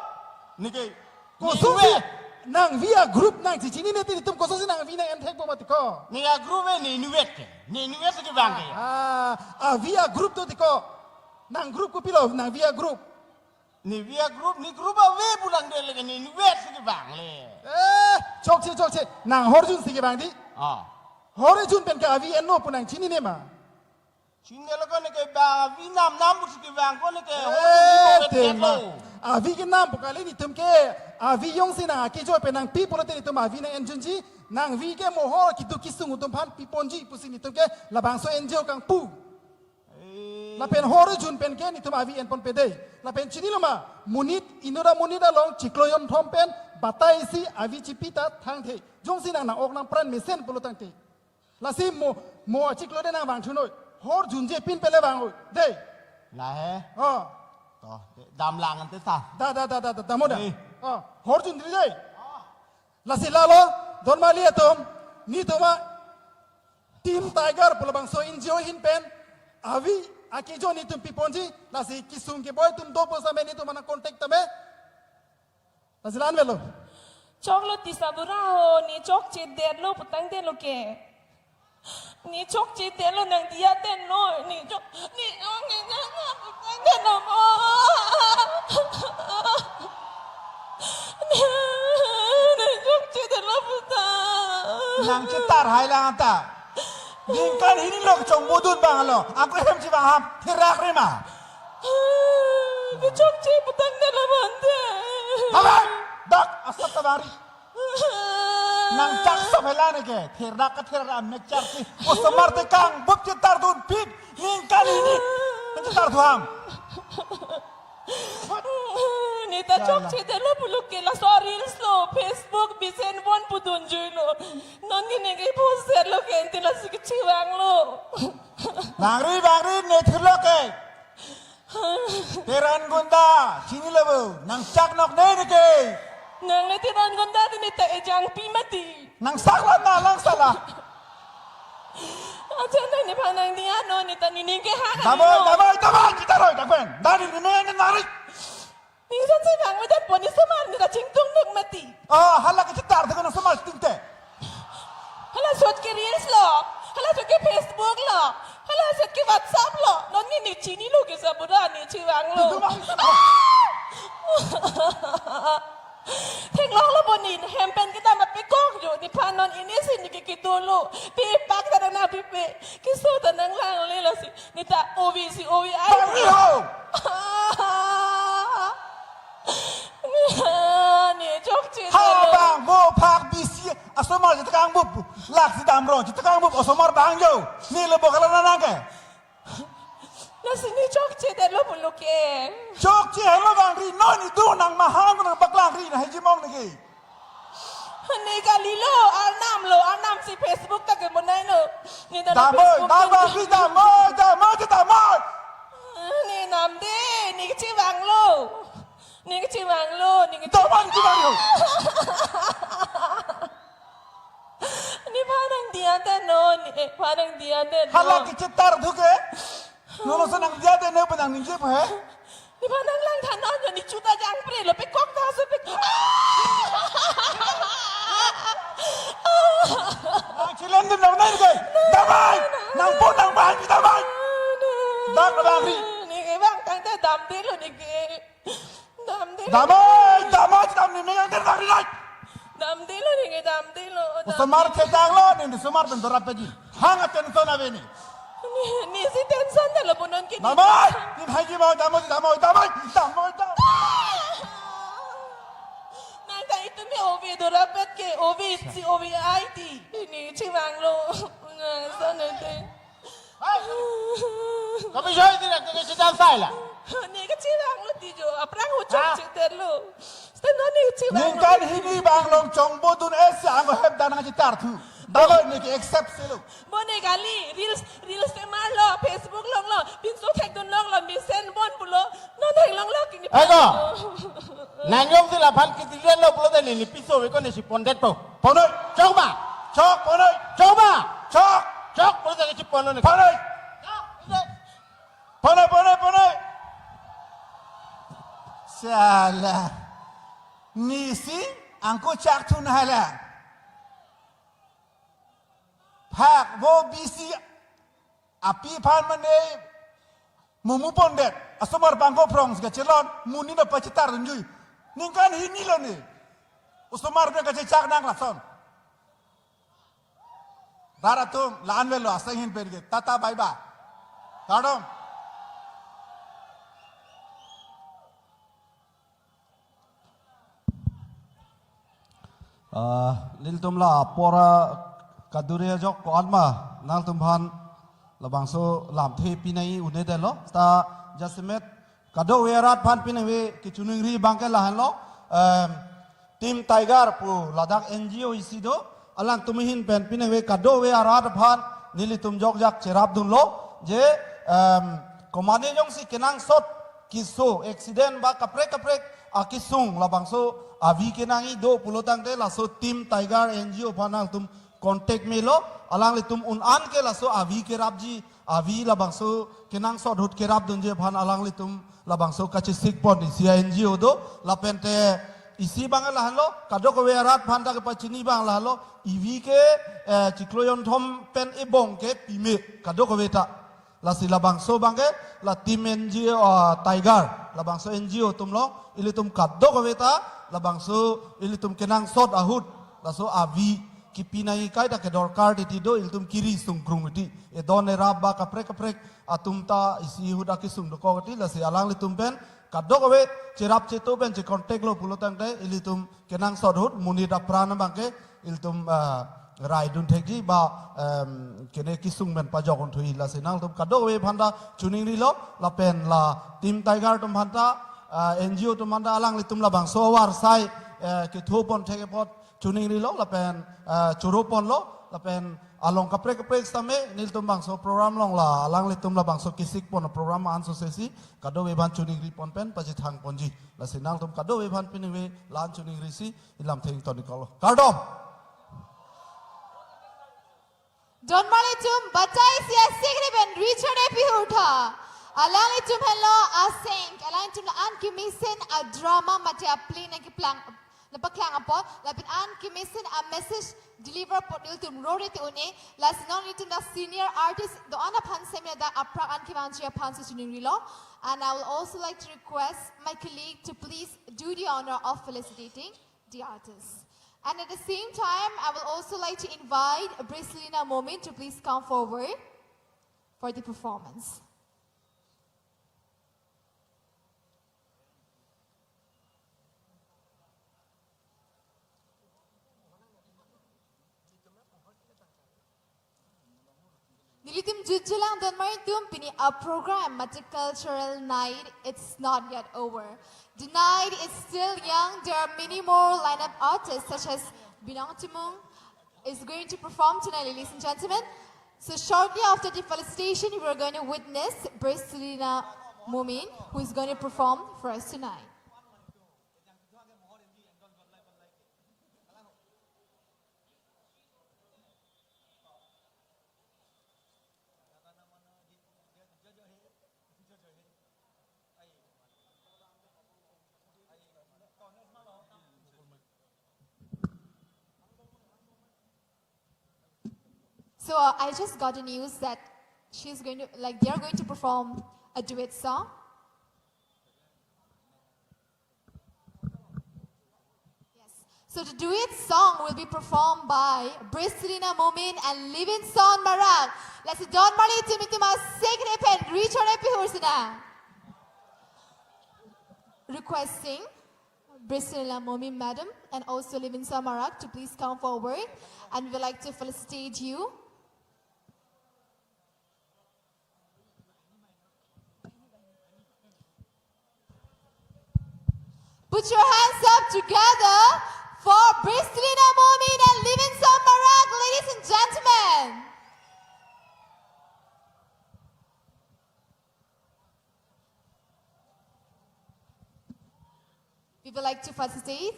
Ne ke. Kososi nang vi a-group nang chichinine te netum kososi nang vi nang-en thekpo mati ko. Ne a-group ave ne inutvet ke. Ne inutvet ke bang ke. Ah, avi a-group do tiko. Nang group kopilo, nang vi a-group? Ne vi a-group, ne group ave pulang de lake ne inutvet ke bang le. Eh, chokche, chokche. Nang hor jun si ke bang di. Ah. Hor jun pen ke avi enno pu nang chinine ma. Chinine lo ko ne ke bang avi namnam pusi ke bang ko ne ke. Eh, hor jun tema. Avi kenam pu kali netum ke. Avi jongsi nang akejoi pen nangpi pulote netum avi nang-enjunji. Nang vi ke mohor keduk kesung atum aphan piponji pusi netum ke labangso N G O kangpu. Eh. Lapen hor jun pen ke netum avi enpon pede. Lapen chinilo ma, monit, inut amonit along chiklo jonthom pen batai si avi chipi ta thangthe. Jongsi nang nang-ok nangpran mesen pulo tangte. Lasi mo, mo achiklo de nang vangthu noi. Hor junje pin pele vang oi. De. La he. Oh. To, de, damlang ante ta. Da, da, da, da, da, damo da. Eh. Oh, hor jun dri de. Lasi lalo, don mali atum, netum a-Team Tiger pu labangso N G O ahin pen, avi akejoi netum piponji, lasi kesung keboi atum do pu sitame netum aphan contact tame. Lasi la-an avelo. Choklo ti Sabura ho, ne chokchedetlo putangdetlo ke. Ne chokchedetlo, nang diya detlo, ne chok, ne ong ne nang putangdetlo mo. Ne chokchedetlo puta. Nang chetar hai lang ta. Ningkan hini lo kechongbodun abang lo. Ako hem chevang ham, therak rima. Ne chokche putangdetlo bonte. Habai, dak asat tabari. Nang chak sop hela ne ke, therak ke therak amek chak si. Osomar te kangbup chetar dunpik, ningkan hini. Nang chetar thu ham. Ne ta Chala. Chokchedetlo pulo ke, laso reels lo, Facebook, mesen bon pudunjuilo. Non ke ne ke post lo ke, ente lasi kechevanglo. Bangri, bangri, ne thurlo ke. Teron Gunda, chinilo bo, nang chak nok ne ne ke. Nang ne Teron Gunda, ne ta ejangpi mati. Nang sakla na lang sala. Acha na nephan nang diya non, ne ta nening ke ha. Damoi, damoi, damoi, chetaroi, dakpen. Dani ne ne nari. Ning san se bang medan pon, ne osomar ne ta chingtung nuk mati. Oh, hala ke chetar thu ke nang osomar tingte. Hala sot ke reels lo, hala sot ke Facebook lo, hala sot ke WhatsApp lo. Non ne ne chinilo ke Sabura, ne chevanglo. Tutu bang. Theklong lo bo ne, hem pen kedam apekok jo, nephan non ini si ne ke kedolo. Pe pak ta nang pipe, keso ta nang langle lasi. Ne ta ovi si ovi ai. Bangri ho. Ne chokche Ha dolo. Bang, mo phak bisi, osomar chetekangbup, lak si damro, chetekangbup, osomar bang jo. Ne lo bo kala nanang ke. Lasi ne chokchedetlo pulo ke. Chokche helo bangri, non ne do nang mahang nang baklangri na hejimong ne ke. Ne kalilo, arnam lo, arnam si Facebook ta ke monailo. Ne ta damoi, Facebook damoi, damoi, damoi, damoi. Ne namde, ne kechevanglo. Ne kechevanglo, ne kechevang. Damoi, kechevanglo. Nephan nang diya detlo, nephan nang diya detlo. Hala ke chetar thu ke. Nono so nang diya detlo, penang ningje pa he. Nephan nang lang than non, ne chuta jangprelo, pekok ta so pek. Nang chilem dim nang nai ke. Damai. Nang pon nang bahan kita damai. Dak bangri. Ne ke bang tangte damdelo ne ke. Damdelo. Damai, damai, dam ne mengang der bangri nai. Damdelo ne ke, damdelo. Osomar thejanglo, ne osomar pen dorap peji. Hang atention ave ne. Ne, ne si tension ta lo bonon ke ne. Damai, ne haji mau damai, damai, damai, damai, damai. Nang ta itum me ovi dorapet ke, ovi si ovi ai ti. Ne chevanglo. Nang son ete. Hai. Kami joy tidak ke sedang saya lah. Ne kechevanglo ti jo, aphrang ho chokchedetlo. Stand on ne kechevanglo. Ningkan hini bang long chongbodun esi angko hep dan nang chetar thu. Balo ne ke accept selo. Bo ne kali, reels, reels te mar lo, Facebook long lo, pinso thekdun long lo, mesen bon pulo, non theklong lo kini. Ego. Nang jongsi laphan kiti lian lo pulote ne, ne piso ave ko ne si pondet po. Ponoi. Chok ma. Chok ponoi. Chok ma. Chok. Chok pulote ne si ponlo ne. Ponoi. Chok, ponoi. Ponoi, ponoi, ponoi. Sala. Ne si angko chak thu na hala. Phak vo bisi api aphan mane mumu pondet, osomar bangko phrong si kachelon, monit ta pachetar dunjui. Ningkan hini lo ne. Osomar pen kachechak nang lason. Rat atum, la-an avelo, aseng ahin pen ke. Tata, bye bye. Kardom. Ah, nelitum la apor kaduri ajok ko-an ma nangtumphan labangso lamthe pinai un-edetlo. Ta jasemet kadokave arat aphan pinangve kachiningri abang ke lahenlo. Em, Team Tiger pu ladak N G O isi do, alangtum ahin pen pinangve kadokave arat aphan nelitum jokjak cherapdunlo je, em, komatne jongsi kenangsot keso accident ba kaprek kaprek akesung labangso avi kenangji do pulo tangte laso Team Tiger N G O aphan nangtum contact melo, alanglitum un-an ke laso avi kerapji, avi labangso kenangsot ahut kerapdunji aphan alanglitum labangso kachesik pon isi a-N G O do, lapente Isi abang lahenlo, kadokave arat aphan ta kepachini abang lahenlo, evi ke, eh, chiklo jonthom pen ebong ke pime, kadokave ta. Lasi labangso abang ke, la team N G O, ah, Tiger, labangso N G O atum along, ilitum kadokave ta, labangso ilitum kenangsot ahut, laso avi, kipi nangji kaita kedorkar titi do, ilitum kiri sungkrung titi. Edon erap ba kaprek kaprek atum ta isi ahut akesung dokok titi, lasi alanglitum pen kadokave cherap cheto pen che-contact lo pulo tangte, ilitum kenangsot ahut monit apran abang ke ilitum, ah, raidun thekji ba, em, kene kesung pen pajok-un thuji, lasi nangtum kadokave aphan ta choningrilo, lapen la team Tiger atum aphan ta, ah, N G O atum aphan ta alanglitum labangso avarsai, eh, ketho pon thek apot choningrilo lapen, eh, choro ponlo lapen along kaprek kaprek sitame nelitum bangso program along la alanglitum labangso kesik pon program anso sesi kadokave aphan choningri pon pen pachethang ponji. Lasi nangtum kadokave aphan piningve la-an choningrisi ilam theng tonikolo. Kardom. Donmarlitum batai isi asikri pen Richard A P Hurtha. Alanglitum henlo aseng, alanglitum la-an kemesen a drama mate a play nangkeplang, nangpaklang apot, lapen an kemesen a message deliver apot nelitum rore te un-e, lasi non nelitum dak senior artist do-an aphan semi dak aphrang an kevangji aphan si choningrilo. And I will also like to request my colleague to please do the honor of felicitating the artists. And at the same time, I will also like to invite Briselina Momin to please come forward for the performance. Nelitum jutjelang donmarlitum, pini a program mate cultural night, it's not yet over. The night is still young. There are many more lineup artists such as Binong Timung is going to perform tonight, ladies and gentlemen. So shortly after the felicitation, we are going to witness Briselina Momin, who is going to perform for us tonight. So, uh, I just got the news that she's going to, like, they are going to perform a duet song. Yes. So the duet song will be performed by Briselina Momin and Livinson Marak. Lasi donmarlitum itum asikri pen Richard A P Hurtha. Requesting Briselina Momin madam and also Livinson Marak to please come forward, and we would like to felicitate you. Put your hands up together for Briselina Momin and Livinson Marak, ladies and gentlemen. We would like to felicitate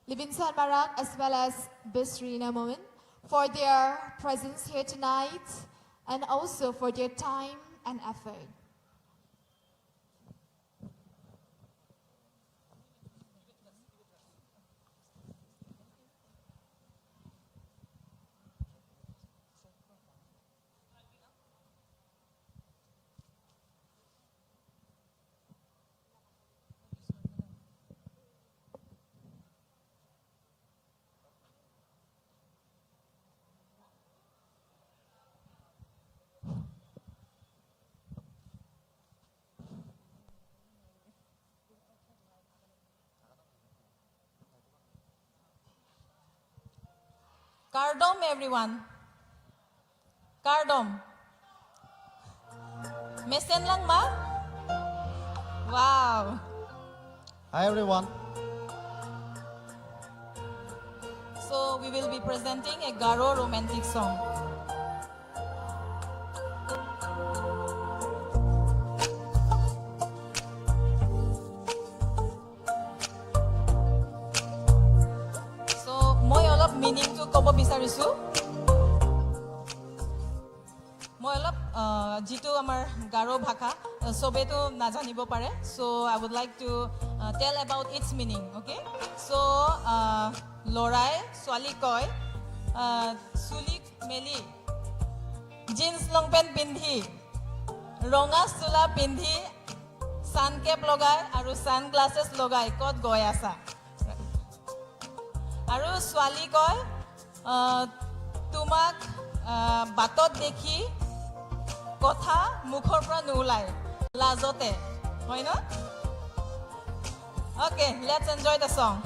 Livinson Marak as well as Briselina Momin for their presence here tonight and also for their time and effort. Kardom, everyone. Kardom. Mesen lang ma? Wow. Hi, everyone. So, we will be presenting a Garo romantic song. So, মই অলপ মিনিংটো ক'ব বিচাৰিছোঁ। মই অলপ, আহ, যিটো আমাৰ গাৰো ভাষা, আহ, চবেইতো নাজানিব পাৰে। So, I would like to Uh, tell about its meaning, okay? So, uh, lorai, suali koi, uh, suli meli, jeans long pant pindhi, ronga sula pindhi, sun cap logai, aru sunglasses logai, kot goi asa. Aru suali koi, uh, tumak, uh, batot dekhi, kotha mukhor pra nulai, lajote, hoi no? Okay, let's enjoy the song.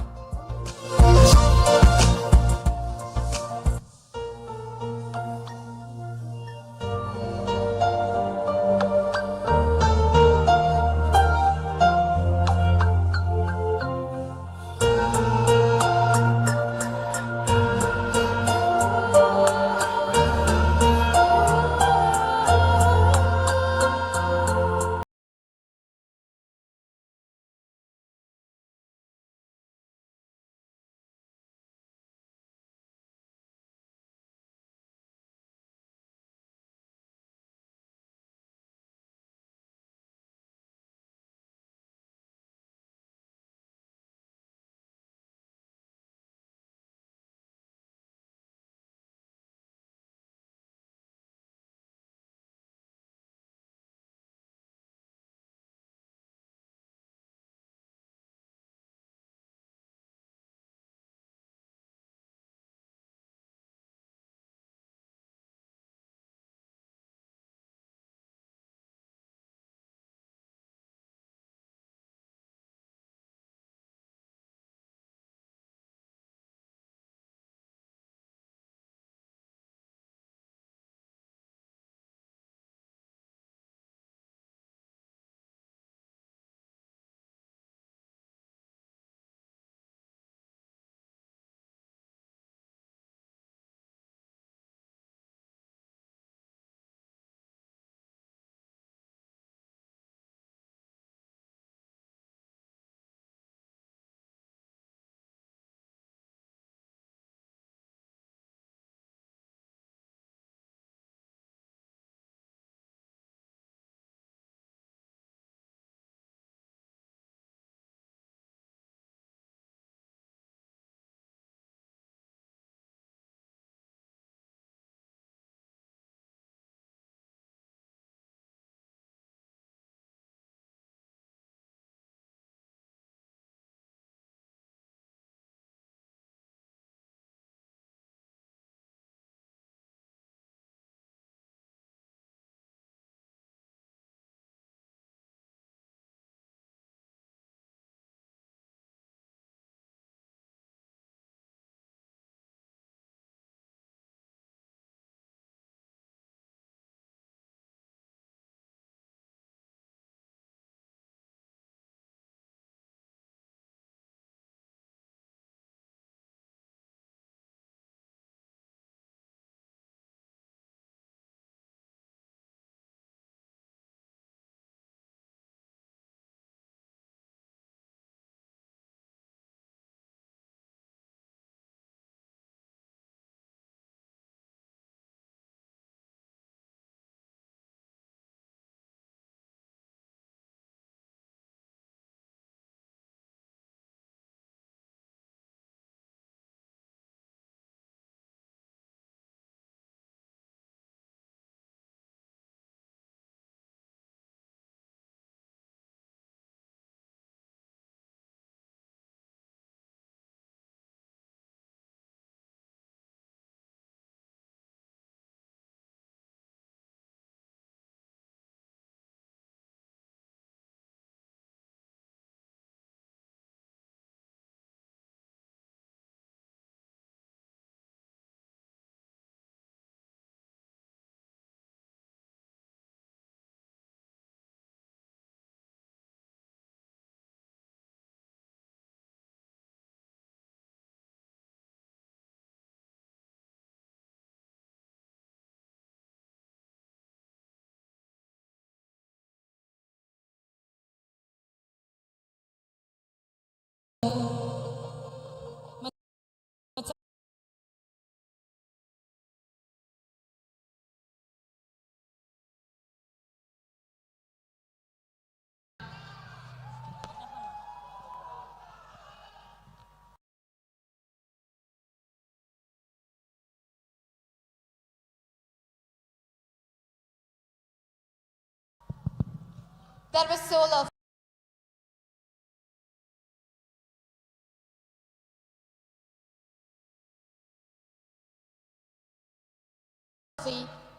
That was so lovely.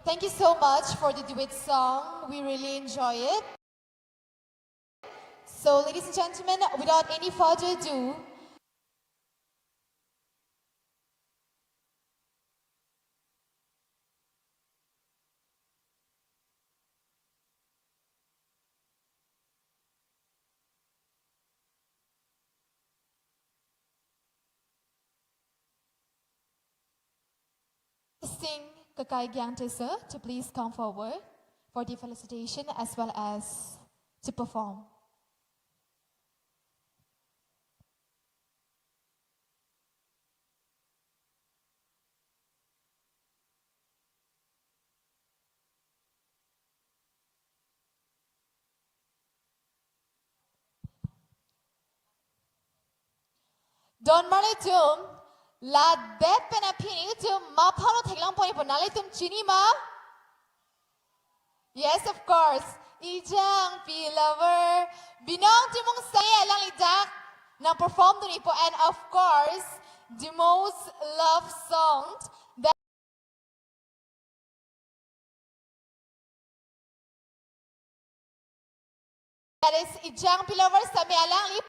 Thank you so much for the duet song. We really enjoy it. So, ladies and gentlemen, without any further ado, sing Kakai Gyangte sir to please come forward for the felicitation as well as to perform. Don marlitum, ladet pen aphi nelitum maphan lo theklong ponpo, nanglitum chini ma? Yes, of course. Ejangpi Lover. Binong Timung Sangye alangli dak nang perform dunpo, and of course, the most love song that That is Ejangpi Lover, sami alangli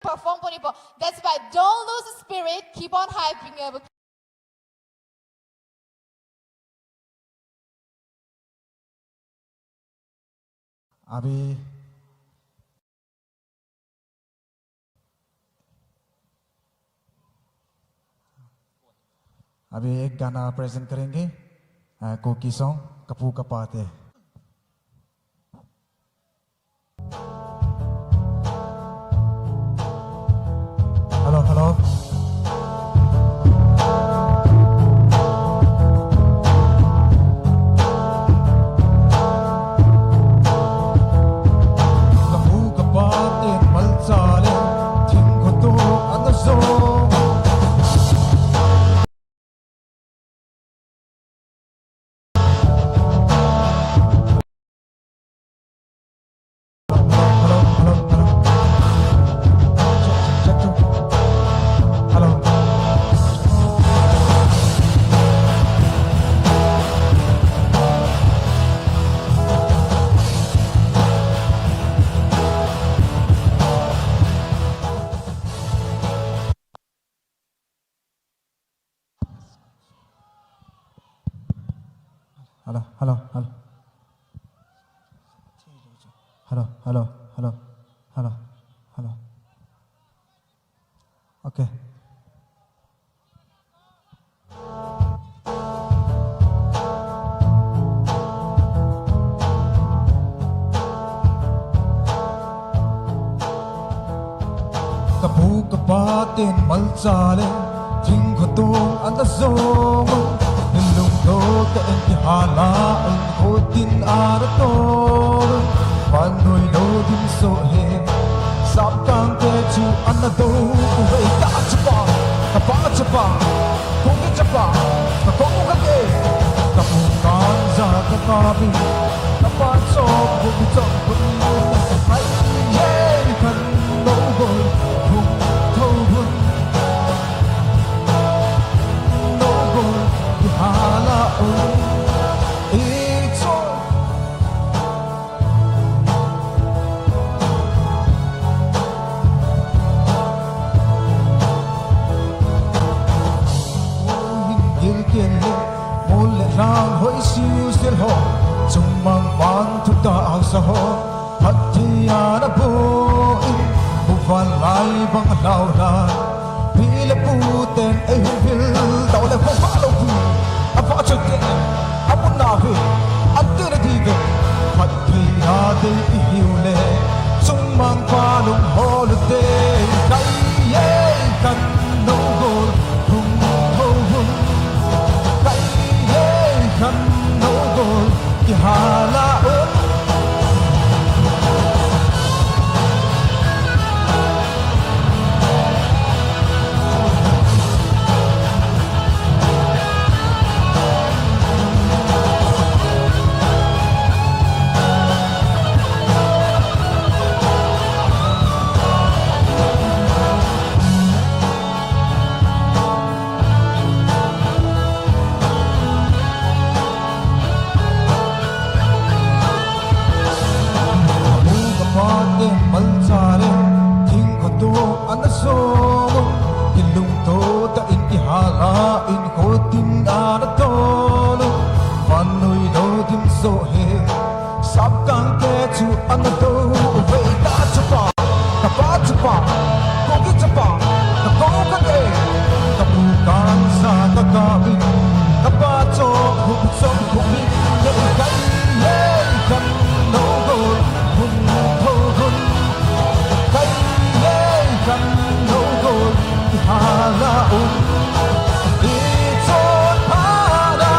perform ponpo. That's why don't lose the spirit, keep on hyping up. अभी, अभी एक गाना प्रेजेंट करेंगे, अ, cookie song, कपु कपा ते। Hello, hello. Kapu kapa ten malcha le, thing khoto an ta zo. Hello, hello, hello. Check, check, check, check. Hello. Hello, hello, hello. Hello, hello, hello, hello, hello. Okay. Kapu kapa ten malcha le, thing khoto an ta zo. Nilung do ta en ke hala an khotin arato. Panoi lo dim so he, sap kang ke chu an ta do. Uve ta chapa, kapa chapa, kuki chapa, kakong kake, kapu kanja kakabi, kapa chok, kuki chok, kuki chok. Hai, ye, kan. Nogol hung tho hun, nogol kihala un icho. Hinggil kele, mole lang hoi siu sil ho, chungmang bang thu ta ang sa ho. Phatthi an abo in, buvan lai bang lau la. Pile puten ei hum vil, tau le pho palo pu. Apa chote, amun na ve, ante na di ve. Phatthi a de i hiu le, chungmang palung ho le te. Kai ye kan nogol, hum ho hum. Kai ye kan nogol, kihala un. Malchare, thing koto anaso, kilung to ta in ihala, in kotin anatolo, vanui lo dim so he, sap kangke chu anato, vei ta chapa, kapa chapa, kogi chapa, kako kade, kapu kansa kakabi, kapa chok, hup chok, hup le kai, ye kan no go, hun ho hun. Kai ye kan no go, ihala um. Ichon hala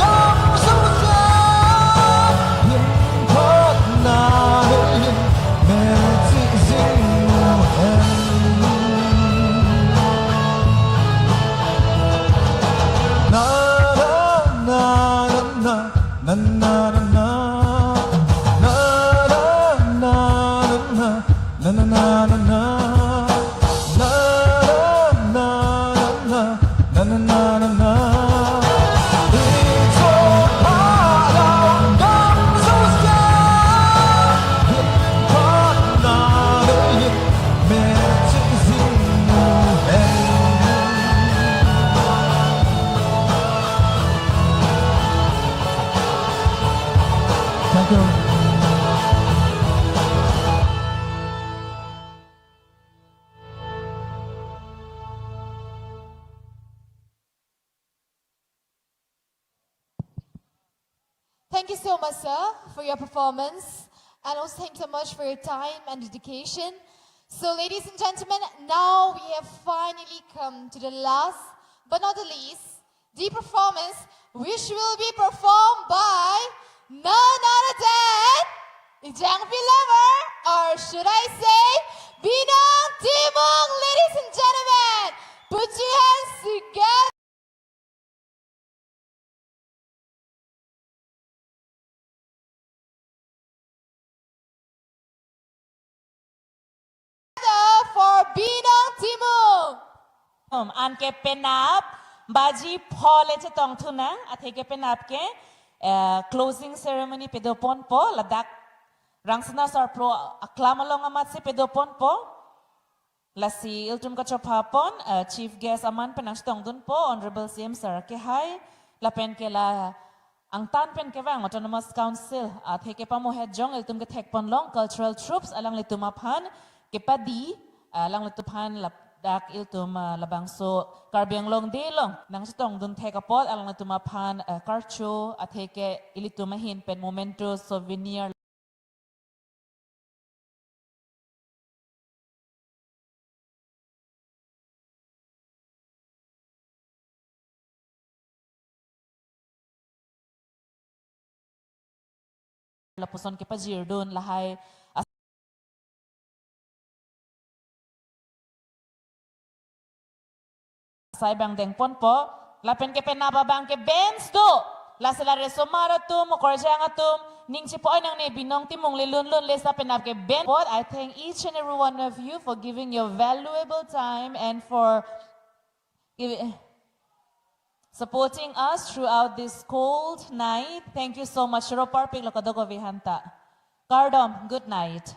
gam susia, hin thot na hin, men si zing mu hen. Na, na, na, na, na. Na, na, na, na. Na, na, na, na, na. Na, na, na, na, na. Na, na, na, na, na. Na, na, na, na, na. Icho palang gam susia. Hin pat na le hin. Merchik zing mu hen. Thank you. Thank you so much, sir, for your performance. And also thank you so much for your time and dedication. So, ladies and gentlemen, now we have finally come to the last, but not the least, the performance, which will be performed by none other than Ejangpi Lover, or should I say, Binong Timung, ladies and gentlemen. Put your hands together for Binong Timung. Um, anke penap baji pho le chetongthu nang, atheke penap ke, eh, closing ceremony padoponpo, ladak Rangsina Sarpo aklam along amatsi padoponpo. Lasi ilitum kachopha pon, eh, Chief Guest aman pen nangchetongdunpo, Honorable C M Sir akehai, lapen ke la angtan pen kevang Autonomous Council atheke pamohet jong ilitum kethekponlong cultural troupes alanglitum aphan kepadi, eh, alanglitum aphan ladak ilitum, eh, labangso Karbi Anglong Day along nangchetongdun thek apot alanglitum aphan, eh, karcho atheke ilitum ahin pen memento souvenir lapuson kepajirdun lahai as- sai abang dengponpo, lapen ke penap abang ke bands do. Lasi la resomar atum, okorjang atum, ning chipo-oi nangne, Binong Timung le lunlun le sa penap ke band. But I thank each and every one of you for giving your valuable time and for giving, supporting us throughout this cold night. Thank you so much. Ro parpik lo kadokave aphanta. Kardom, good night.